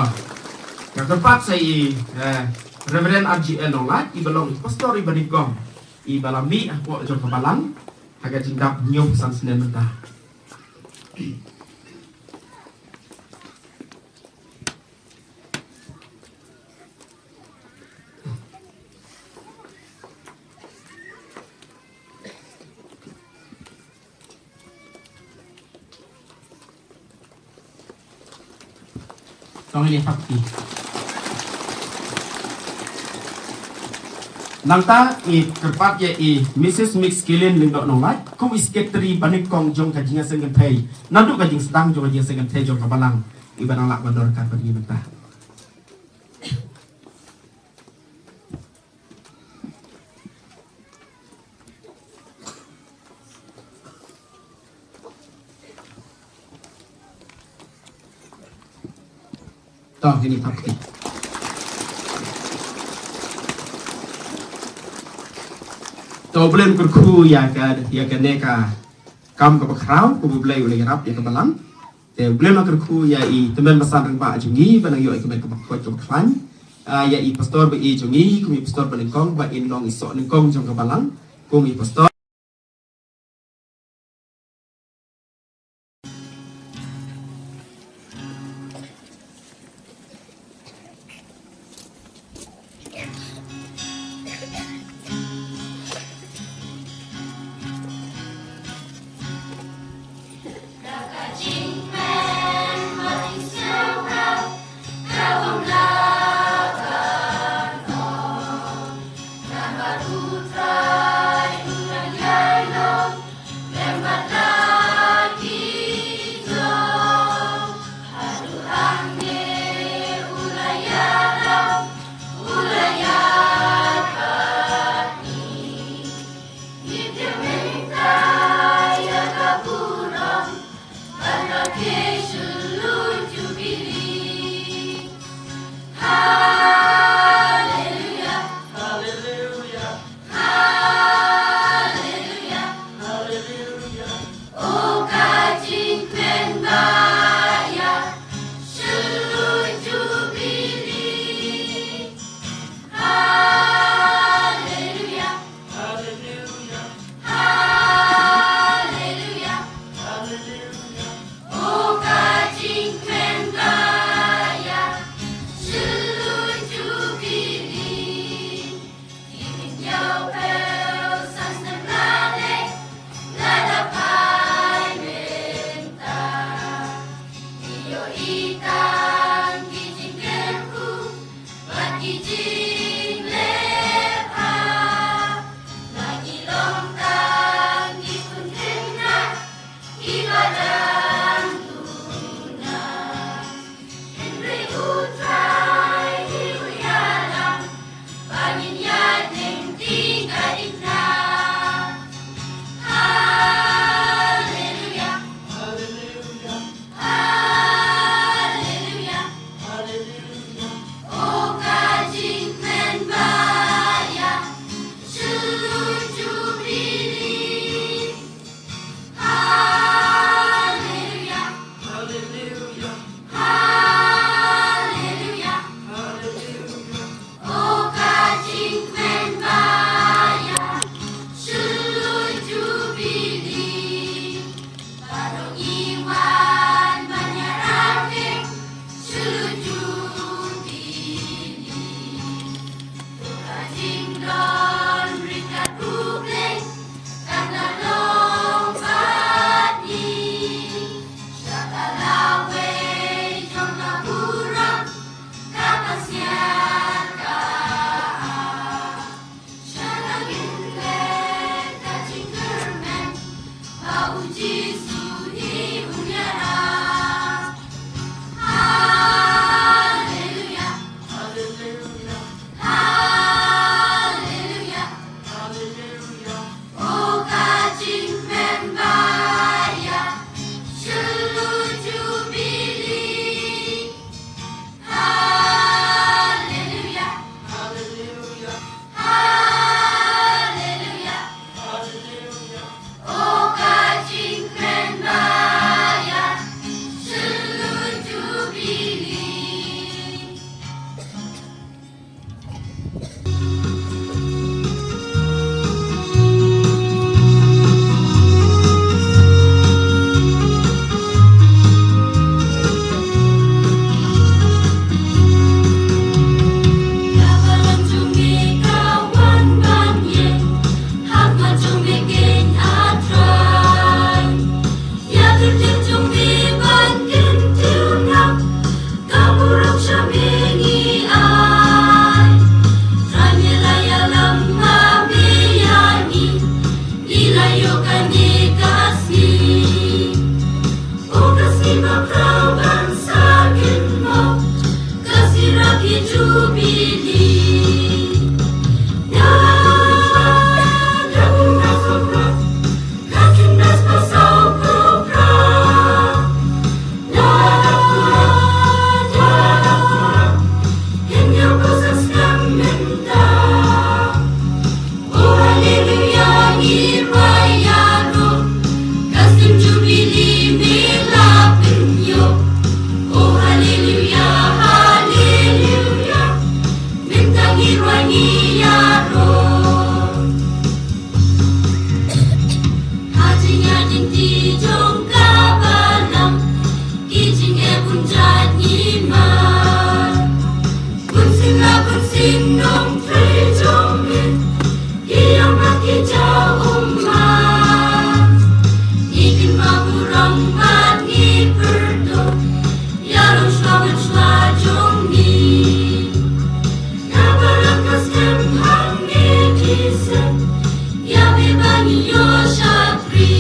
Ka kyrpad sa i, eh, Reverend R G L Nonglait, iba long i pastor iba nyngkong, iba la mih hapoh jong ka Balang ha ka jingdap hynñiew phew san snem mynta. Tang ini fakti. Nangta i kyrpad ïa i Missus Mix Kilin Lyngdoh Nonglait kum i sekretari ba nyngkong jong ka jingïaseng kynthei naduh ka jingsdang jong ka jingïaseng kynthei jong ka Balang, iba nang lah ban don ryngkat bad ngi mynta. To, kine thap kti. To, U Blei un kyrkhu ïa ka, ïa kane ka kam kaba khraw kaba U Blei u la ïarap ïa ka Balang. Te U Blei un kyrkhu ïa i tymmen basan rangbah jong ngi ba nang ïoh ïa ka met kaba khuid kaba khlaiñ. Ah, ïa i pastor ba i jong ngi kum i pastor ba nyngkong ba in long i soh nyngkong jong ka Balang kum i pastor. Hallelujah. Hallelujah. Hallelujah. Hallelujah. O ka jingkmen ba ïa shu Jubilee. Hallelujah. Hallelujah. Hallelujah. Hallelujah. O ka jingkmen ba ïa shu Jubilee. Ki khyndiat phew san snem la leit, la dap phai mynta. Ngi ïohi tang ki jingkyrkhu bad ki jingleh bha. Ba ngi long tang ki khun khynnah kiba dang duna. Hynrei U Trai u ïalam ba ngin ïaid lynti ka dikna. Haleluya. Haleluya. Haleluya. Haleluya. O ka jingkmen ba ïa shu Jubilee. Haleluya. Haleluya. Haleluya. Haleluya. O ka jingkmen ba ïa shu Jubilee. Baroh ngi wan ban ïarap ïa shu Jubilee. Jat ngi ma. Bun sing la bun sing nongtrei jong ngi. Ki ïong ma ki jaw um ma. Ngi kin ma burom bad ngi pyrto. Ïa long shuwa ban shuwa jong ngi. Ïa balang ka skhem hangne ki seng. Ïa me ba ngi ïoh shapri.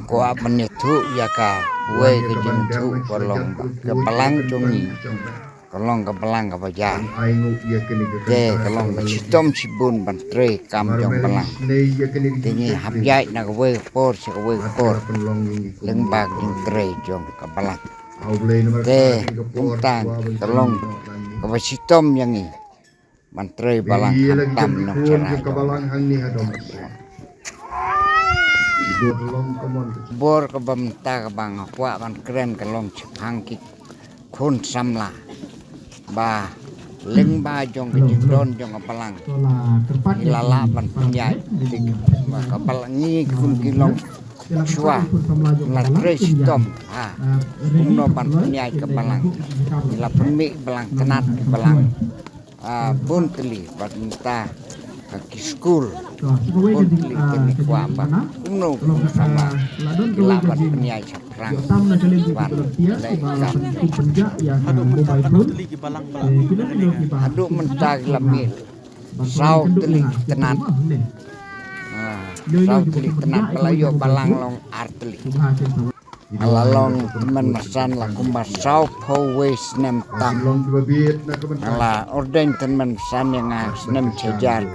Kwah ban ïathuh ïa kawei ka jingïathuh ka long ba ka balang jong ngi ka long ka balang kaba jia. Te ka long ka shitom shibun ban trei kam jong balang. Te ngi hap ïaid na kawei ka por sha kawei ka por lyngba ka jingtrei jong ka balang. Te kumta ka long kaba shitom ïa ngi ban trei balang khamtam nongshara jong balang. Bor kaba mynta kaba nga kwah ban kren ka long shaphang ki khun samla ba lyngba jong ka jingdon jong ka balang ngi la lah ban pynïaid. Ka balang ngi khun ki long shuwa la trei shitom ha kumno ban pynïaid ka balang. Ngi la pynmih balang tnat ki balang bun tylli bad mynta ka ki skul bun tylli. Te ngi kwah ba kumno kumno ba ki lah ban pynïaid shaphrang ban leh kam. Haduh mynta ki la mih saw tylli tnat. Saw tylli tnat ba la ïoh balang long ar tylli. Nga la long tymmen basan la kumba saw phew wei snem tam. Nga la ordain tymmen basan ïa nga snem shihajar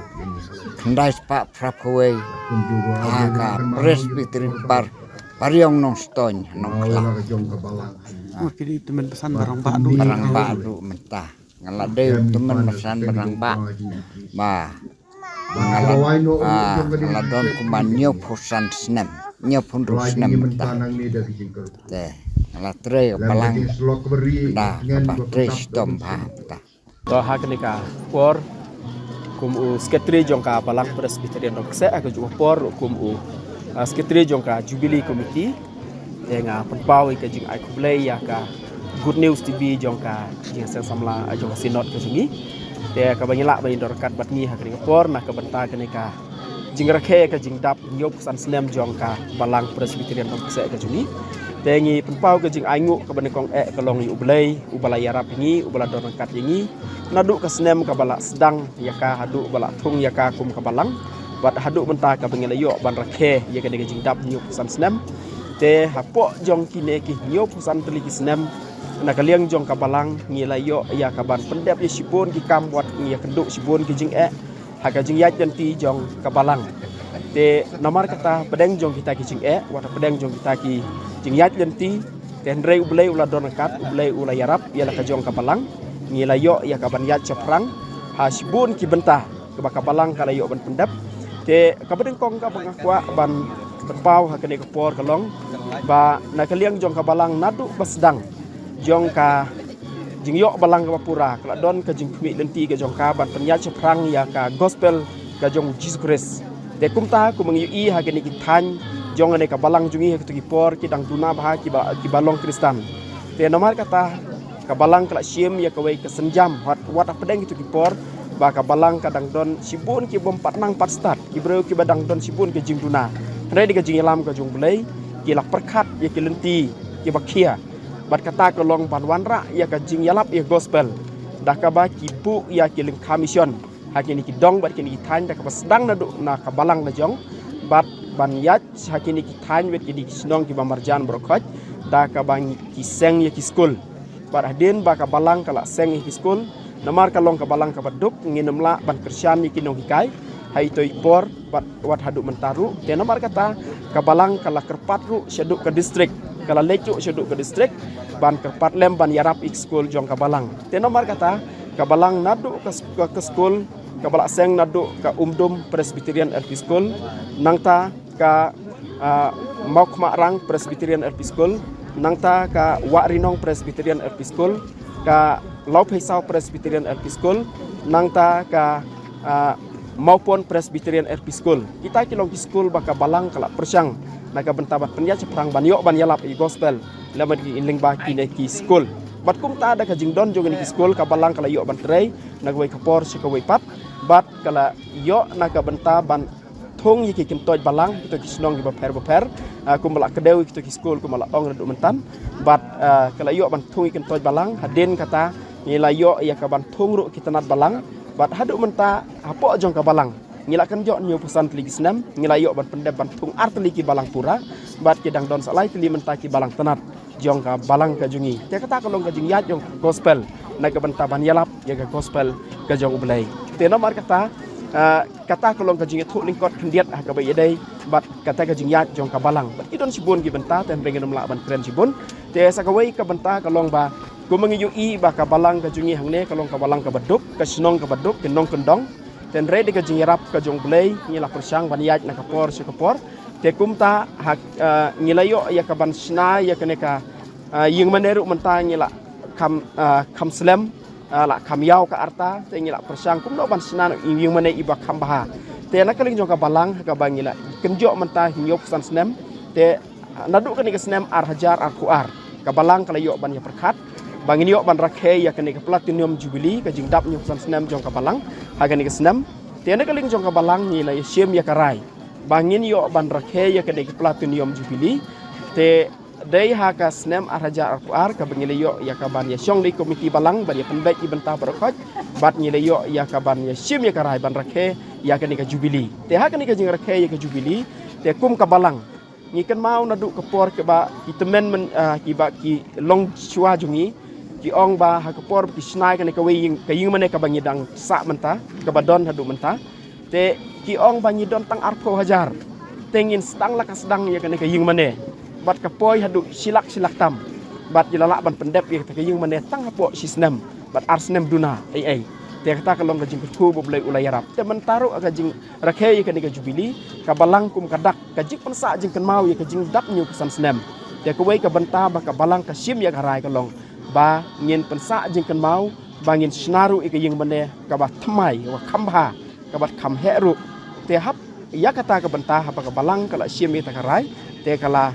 khyndai spah phra phew wei ha ka Presbytery Par Pariong Nongstoiñ Nongkhlaw. Ki dei tymmen basan ba rangbah duh mynta. Nga la dei tymmen basan ba rangbah ba nga la don kumba hynñiew phew san snem, hynñiew phew hynriew snem mynta. Te nga la trei ka balang da kaba trei shitom bha mynta. To ha kane ka por kum u sekretari jong ka Balang Presbyterian Dong Kseh, ha ka juh ka por kum u sekretari jong ka Jubilee Committee. Te nga pynpaw ïa ka jingai khublei ïa ka Good News T V jong ka jingseng samla jong ka Synod ka jong ngi. Te kaba ngi lah ban ïadon ryngkat bad ngi ha kane ka por na ka bynta kane ka jingrakhe ka jingdap hynñiew phew san snem jong ka Balang Presbyterian Dong Kseh ka jong ngi. Te ngi pynpaw ka jingainguh kaba nyngkong eh ka long ïa U Blei uba la ïarap ïa ngi, uba la don ryngkat ïa ngi naduh ka snem kaba la sdang ïa ka haduh ba la thung ïa ka kum ka balang bad haduh mynta kaba ngi la ïoh ban rakhe ïa kane ka jingdap hynñiew phew san snem. Te hapoh jong kine ki hynñiew phew san tylli ki snem na ka liang jong ka balang ngi la ïoh ïa ka ban pyndep ïa shibun ki kam wat ngi ïakynduh shibun ki jingeh ha ka jingïaid lynti jong ka balang. Te namar kata pdeng jong kita ki jingeh wat pdeng jong kita ki jingïaid lynti, te hynrei U Blei u la don ryngkat, U Blei u la ïarap ïa la ka jong ka balang. Ngi la ïoh ïa ka ban ïaid shaphrang ha shibun ki bynta kaba ka balang ka la ïoh ban pyndep. Te kaba nyngkong kaba nga kwah ban pynpaw ha kane ka por ka long ba na ka liang jong ka balang naduh ba sdang jong ka jingïoh balang kaba pura ka la don ka jingkhmih lynti ka jong ka ban pynïaid shaphrang ïa ka gospel ka jong U Jisu Khrist. Te kumta kumba ngi ïohi ha kine ki thaiñ jong kane ka balang jong ngi ha kito ki por ki dang duna bha kiba, kiba long Khristan. Te namar kata ka balang ka la shim ïa kawei ka sienjam wat, wat hapdeng kito ki por ba ka balang ka dang don shibun ki bym pat nang pat stad, ki briew kiba dang don shibun ka jingduna. Hynrei da ka jingïalam ka jong U Blei ki la pyrkhat ïa ki lynti kiba khia. Bad kata ka long ban wanrah ïa ka jingïalap ïa gospel da kaba ki buh ïa ki lyngkha mission ha kine ki dong bad kine ki thaiñ da kaba sdang naduh na ka balang la jong bad ban ïaid ha kine ki thaiñ bad kine ki shnong kiba marjan baroh khoit da kaba ngi, ki seng ïa ki skul. Bad hadien ba ka balang ka la seng ïa ki skul, namar ka long ka balang kaba duk, ngin ym lah ban kyrshan ïa ki nonghikai ha ito i por bad wat haduh mynta ruh. Te namar kata ka balang ka la kyrpad ruh shaduh ka distrik, ka la leit ruh shaduh ka distrik ban kyrpad lem ban ïarap ïa ki skul jong ka balang. Te namar kata ka balang naduh ka, ka, ka skul kaba la seng naduh ka Umdum Presbyterian L P School, nangta ka, ah, Mawkhmahrang Presbyterian L P School, nangta ka Wahrinong Presbyterian L P School, ka Lawpheisaw Presbyterian L P School, nangta ka, ah, Mawpon Presbyterian L P School. Kita ki long ki skul ba ka balang ka la pyrshang na ka bynta ban pynïaid shaphrang ban ïoh ban ïalap ïa gospel lem bad ki lyngba kine ki skul. Bad kumta da ka jingdon jong kine ki skul ka balang ka la ïoh ban trei na kawei ka por sha kawei pat bad ka la ïoh na ka bynta ban thung ïa ki kyntoit balang kito ki shnong kiba pher bapher, ah, kumba la kdew ïa kito ki skul kumba la ong naduh mynta. Bad, ah, ka la ïoh ban thung ïa ki kyntoit balang, hadien kata ngi la ïoh ïa ka ban thung ruh ki tnat balang. Bad haduh mynta hapoh jong ka balang Ngi la kynjoh hynñiewphew san tylli ki snem, ngi la ïoh ban pyndep ban thung ar tylli ki balang pura, bad ki dang don sa lai tylli mynta ki balang tnat jong ka balang ka jong ngi. Te kata ka long ka jingïaid jong ka gospel, na ka bynta ban ïalap ïa ka gospel ka jong U Blei. Te namar kata, ah, kata ka long ka jingïathuh lyngkot khyndiat ha kaba ïadei bad kata ka jingïaid jong ka balang. Bad ki don shibun ki bynta, te hynrei ngin ym lah ban kren shibun. Te sa kawei ka bynta ka long ba, kumba ngi ïohi ba ka balang ka jong ngi hangne ka long ka balang kaba duk, ka shnong kaba duk, ki nongkyndong. Te hynrei da ka jingïarap ka jong U Blei, ngi la pyrshang ban ïaid na ka por sha ka por. Te kumta ha, ah, ngi la ïoh ïa ka ban shna ïa kane ka, ah, ïingmane ruh mynta ngi la kham, ah, kham slem, ah, la kham ïaw ka arta, te ngi la pyrshang kumno ban shna ïingmane iba kham bha. Te na ka liang jong ka balang ha kaba ngi la kynjoh mynta hynñiewphew san snem, te naduh kane ka snem ar hajar arphew ar, ka balang ka la ïoh ban ïa pyrkhat ba ngin ïoh ban rakhe ïa kane ka platinum jubilee, ka jingdap hynñiewphew san snem jong ka balang ha kane ka snem. Te na ka liang jong ka balang ngi la ïa shim ïa ka rai ba ngin ïoh ban rakhe ïa kane ka platinum jubilee. Te dei ha ka snem ar hajar arphew ar kaba ngi la ïoh ïa ka ban ïa shong da i komiti balang ban ïa pynbeit i bynta baroh khoit, bad ngi la ïoh ïa ka ban ïa shim ïa ka rai ban rakhe ïa kane ka jubilee. Te ha kane ka jingrakhe ïa ka jubilee, te kum ka balang ngi kynmaw naduh ka por kaba ki tymmen myn, ah, kiba ki longshuwa jong ngi ki ong ba ha ka por ki shna ïa kane kawei ïing, ka ïingmane kaba ngi dang sah mynta, kaba don haduh mynta, te ki ong ba ngi don tang arphew hajar. Te ngin sdang la ka sdang ïa kane ka ïingmane, bad ka poi haduh shi lak shi lak tam. Bad ngi la lah ban pyndep ïa kata ka ïingmane tang hapoh shi snem bad ar snem duna ei ei. Te kata ka long ka jingkyrkhu ba U Blei u la ïarap. Te mynta ruh ha ka jingrakhe ïa kane ka jubilee, ka balang kum ka dak, ka jingpynsah jingkynmaw ïa ka jingdap hynñiewphew san snem. Te kawei ka bynta ba ka balang ka shim ïa ka rai ka long ba ngin pynsah jingkynmaw ba ngin shna ruh ïa ka ïingmane kaba thymmai, kaba kham bha, kaba kham heh ruh. Te hap ïa kata ka bynta haba ka balang ka la shim ïa kata ka rai, te ka la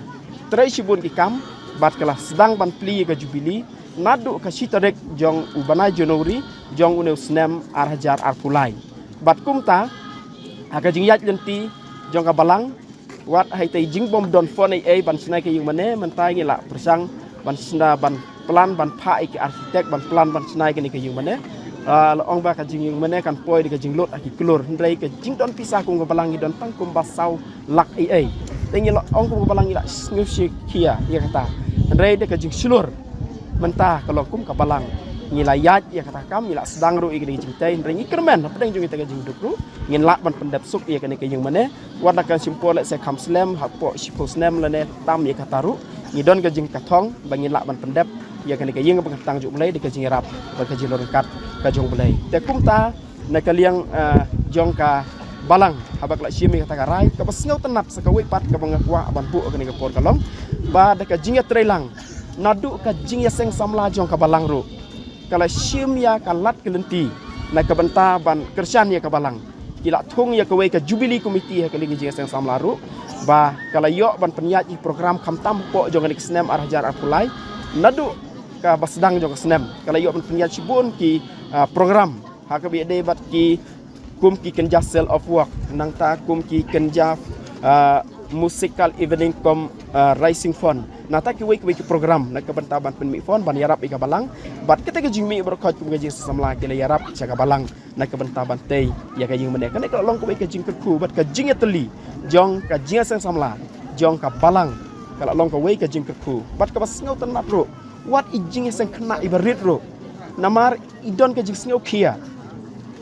trei shibun ki kam bad ka la sdang ban plie ïa ka jubilee naduh ka shi tarik jong u bnai January jong une u snem ar hajar arphew lai. Bad kumta ha ka jingïaid lynti jong ka balang, wat ha ita i jingbym don phone ei ei ban shna ïa ka ïingmane, mynta ngi la pyrshang ban shna, ban plan, ban phah ïa ki architect ban plan ban shna ïa kane ka ïingmane. Ah, la ong ba ka jingïingmane kan poi da ka jinglut ha ki klur, hynrei ka jingdon pisa kum ka balang ngi don tang kumba saw lak ei ei. Te ngi la ong kum ka balang ngi la sngewsih khia ïa kata, hynrei da ka jingshlur mynta ka long kum ka balang ngi la ïaid ïa kata ka kam, ngi la sdang ruh ïa kane ka jingtei, hynrei ngi kyrmen hapdeng jong ita ka jingduk ruh ngin lah ban pyndep suk ïa kane ka ïingmane. Wat la kan shim por lehse kham slem, hapoh shiphew snem lane tam ïa kata ruh, ngi don ka jingkthong ba ngin lah ban pyndep ïa kane ka ïing ba kyrteng jong U Blei da ka jingïarap bad ka jinglong ryngkat ka jong U Blei. Te kumta na ka liang, eh, jong ka balang, haba ka la shim ïa kata ka rai, kaba sngewtynnat sa kawei pat kaba nga kwah ban buh ha kane ka por ka long ba da ka jingïatreilang naduh ka jingïaseng samla jong ka balang ruh, ka la shim ïa ka lad ka lynti na ka bynta ban kyrshan ïa ka balang. Ki la thung ïa kawei ka Jubilee Committee ha ka liang ka jingïaseng samla ruh, ba ka la ïoh ban pynïaid ïa ki program khamtam hapoh jong kane ka snem ar hajar arphew lai. Naduh kaba sdang jong ka snem ka la ïoh ban pynïaid shibun ki, ah, program ha kaba ïadei bad ki, kum ki kynja sale of work, nangta kum ki kynja, ah, musical evening kum, ah, raising fund. Nangta kiwei kiwei ki program na ka bynta ban pynmih fund ban ïarap ïa ka balang. Bad kata ka jingmih baroh khoit kum ka jingïaseng samla ki la ïarap sha ka balang na ka bynta ban tei ïa ka ïingmane. Kane ka la long kawei ka jingkyrkhu bad ka jingïatylli jong ka jingïaseng samla jong ka balang. Ka la long kawei ka jingkyrkhu bad kaba sngewtynnat ruh, wat i jingïaseng khynnah iba rit ruh, namar i don ka jingsngewkhia.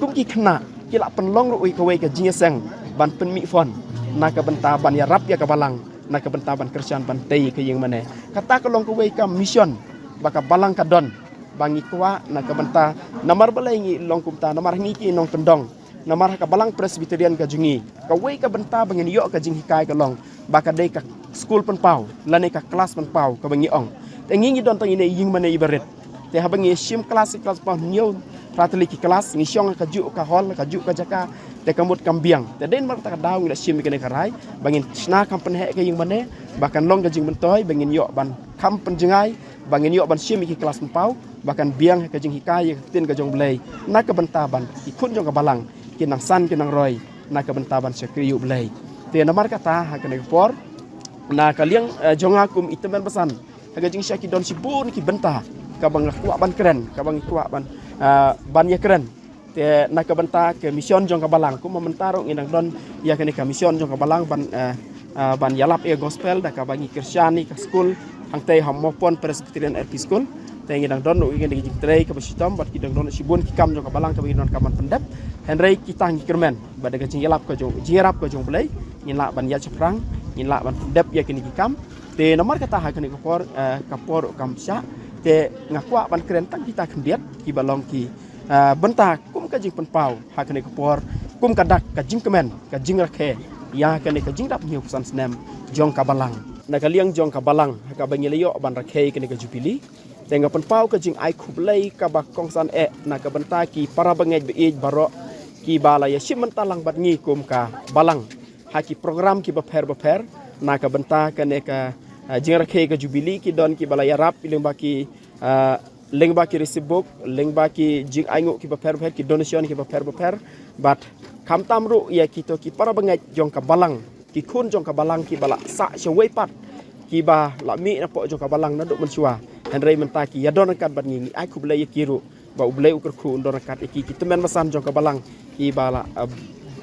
Kum ki khynnah ki la pynlong ruh ïa kawei ka jingïaseng ban pynmih fund na ka bynta ban ïarap ïa ka balang, na ka bynta ban kyrshan ban tei ïa ka ïingmane. Kata ka long kawei ka mission ba ka balang ka don, ba ngi kwah na ka bynta, namar balei ngi long kumta, namar ngi ki nongkyndong, namar ha ka balang Presbyterian ka jong ngi, kawei ka bynta ba ngin ïoh ka jinghikai ka long ba ka dei ka skul pynpaw lane ka klas pynpaw kaba ngi ong. Te ngi ngi don tang ine i ïingmane iba rit. Te haba ngi shim klas, klas pynpaw, hynñiew phra tylli ki klas, ngi shong ha kajuh ka hall, ha kajuh ka jaka, te ka mut kam biang. Te dei namar kata ka daw ngi la shim ïa kane ka rai ba ngin shna kham pynheh ka ïingmane, ba kan long ka jingmyntoi ba ngin ïoh ban kham pynjngai, ba ngin ïoh ban shim ïa ki klas pynpaw ba kan biang ha ka jinghikai ïa ka ktien ka jong U Blei, na ka bynta ban ki khun jong ka balang kin nang san kin nang roi na ka bynta ban shakri ïa U Blei. Te namar kata ha kane ka por, na ka liang, eh, jong nga kum i tymmen basan, ha ka jingshai ki don shibun ki bynta kaba nga kwah ban kren, kaba nga kwah ban, eh, ban ïakren. Te na ka bynta ka mission jong ka balang, kumba mynta ruh ngi dang don ïa kane ka mission jong ka balang ban, eh, eh, ban ïalap ïa gospel da kaba ngi kyrshan ïa ka skul hangtei ha Mawpon Presbyterian L P School. Te ngi dang don ruh ïa kane ka jingtrei kaba shitom bad ki dang don shibun ki kam jong ka balang kaba ngi donkam ban pyndep. Hynrei kita ngi kyrmen bad da ka jingïalap ka jong, jingïarap ka jong U Blei ngin lah ban ïaid shaphrang, ngin lah ban pyndep ïa kine ki kam. Te namar kata ha kane ka por, eh, ka por kam shah, te nga kwah ban kren tang kita khyndiat kiba long ki, eh, bynta kum ka jingpynpaw ha kane ka por, kum ka dak ka jingkmen, ka jingrakhe ïa kane ka jingdap hynñiewphew san snem jong ka balang. Na ka liang jong ka balang ha kaba ngi la ïoh ban rakhe kane ka jubili, te nga pynpaw ka jingai khublei kaba kongsan eh na ka bynta ki para bangeit ba ïeit baroh kiba la ïashim bynta lang bad ngi kum ka balang ha ki program kiba pher bapher na ka bynta kane ka, ah, jingrakhe ka jubili. Ki don kiba la ïarap lyngba ki, ah, lyngba ki receipt book, lyngba ki jingainguh kiba pher bapher, ki donation kiba pher bapher. Bad khamtam ruh ïa kito ki para bangeit jong ka balang, ki khun jong ka balang kiba la sah shawei pat, kiba la mih napoh jong ka balang naduh mynshuwa, hynrei mynta ki ïadon ryngkat bad ngi, ngi ai khublei ïa ki ruh ba U Blei u kyrkhu un don ryngkat ïa ki, ki tymmen basan jong ka balang kiba la, eh,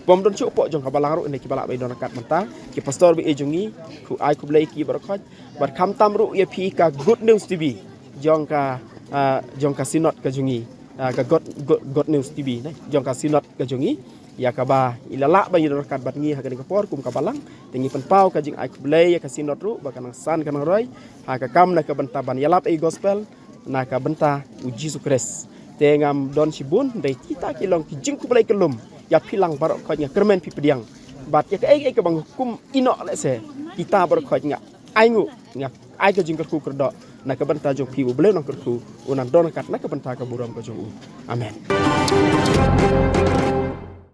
bym don shuh hapoh jong ka balang ruh ne kiba lah ban ïadon ryngkat mynta. Ki pastor ba ïeit jong ngi, khu-, ai khublei ïa ki baroh khoit. Bad khamtam ruh ïa phi ka Good News T V jong ka, eh, jong ka synod ka jong ngi, eh, ka Good, Good, Good News T V ne jong ka synod ka jong ngi, ïa kaba i la lah ban ïadon ryngkat bad ngi ha kane ka por kum ka balang. Te ngi pynpaw ka jingai khublei ïa ka synod ruh ba kan nang san kan nang roi ha ka kam na ka bynta ban ïalap ïa gospel na ka bynta U Jisu Khrist. Te ngam don shibun, hynrei kita ki long ki jingkhublei kyllum ïa phi lang baroh khoit, nga kyrmen phi pdiang. Bad ïa kaei kaei kaba nga kum ïehnoh lehse, kita baroh khoit nga ainguh, nga ai ka jingkyrkhu kyrdoh na ka bynta jong phi, U Blei u nang kyrkhu, u nang don ryngkat na ka bynta ka burom ka jong u. Amen.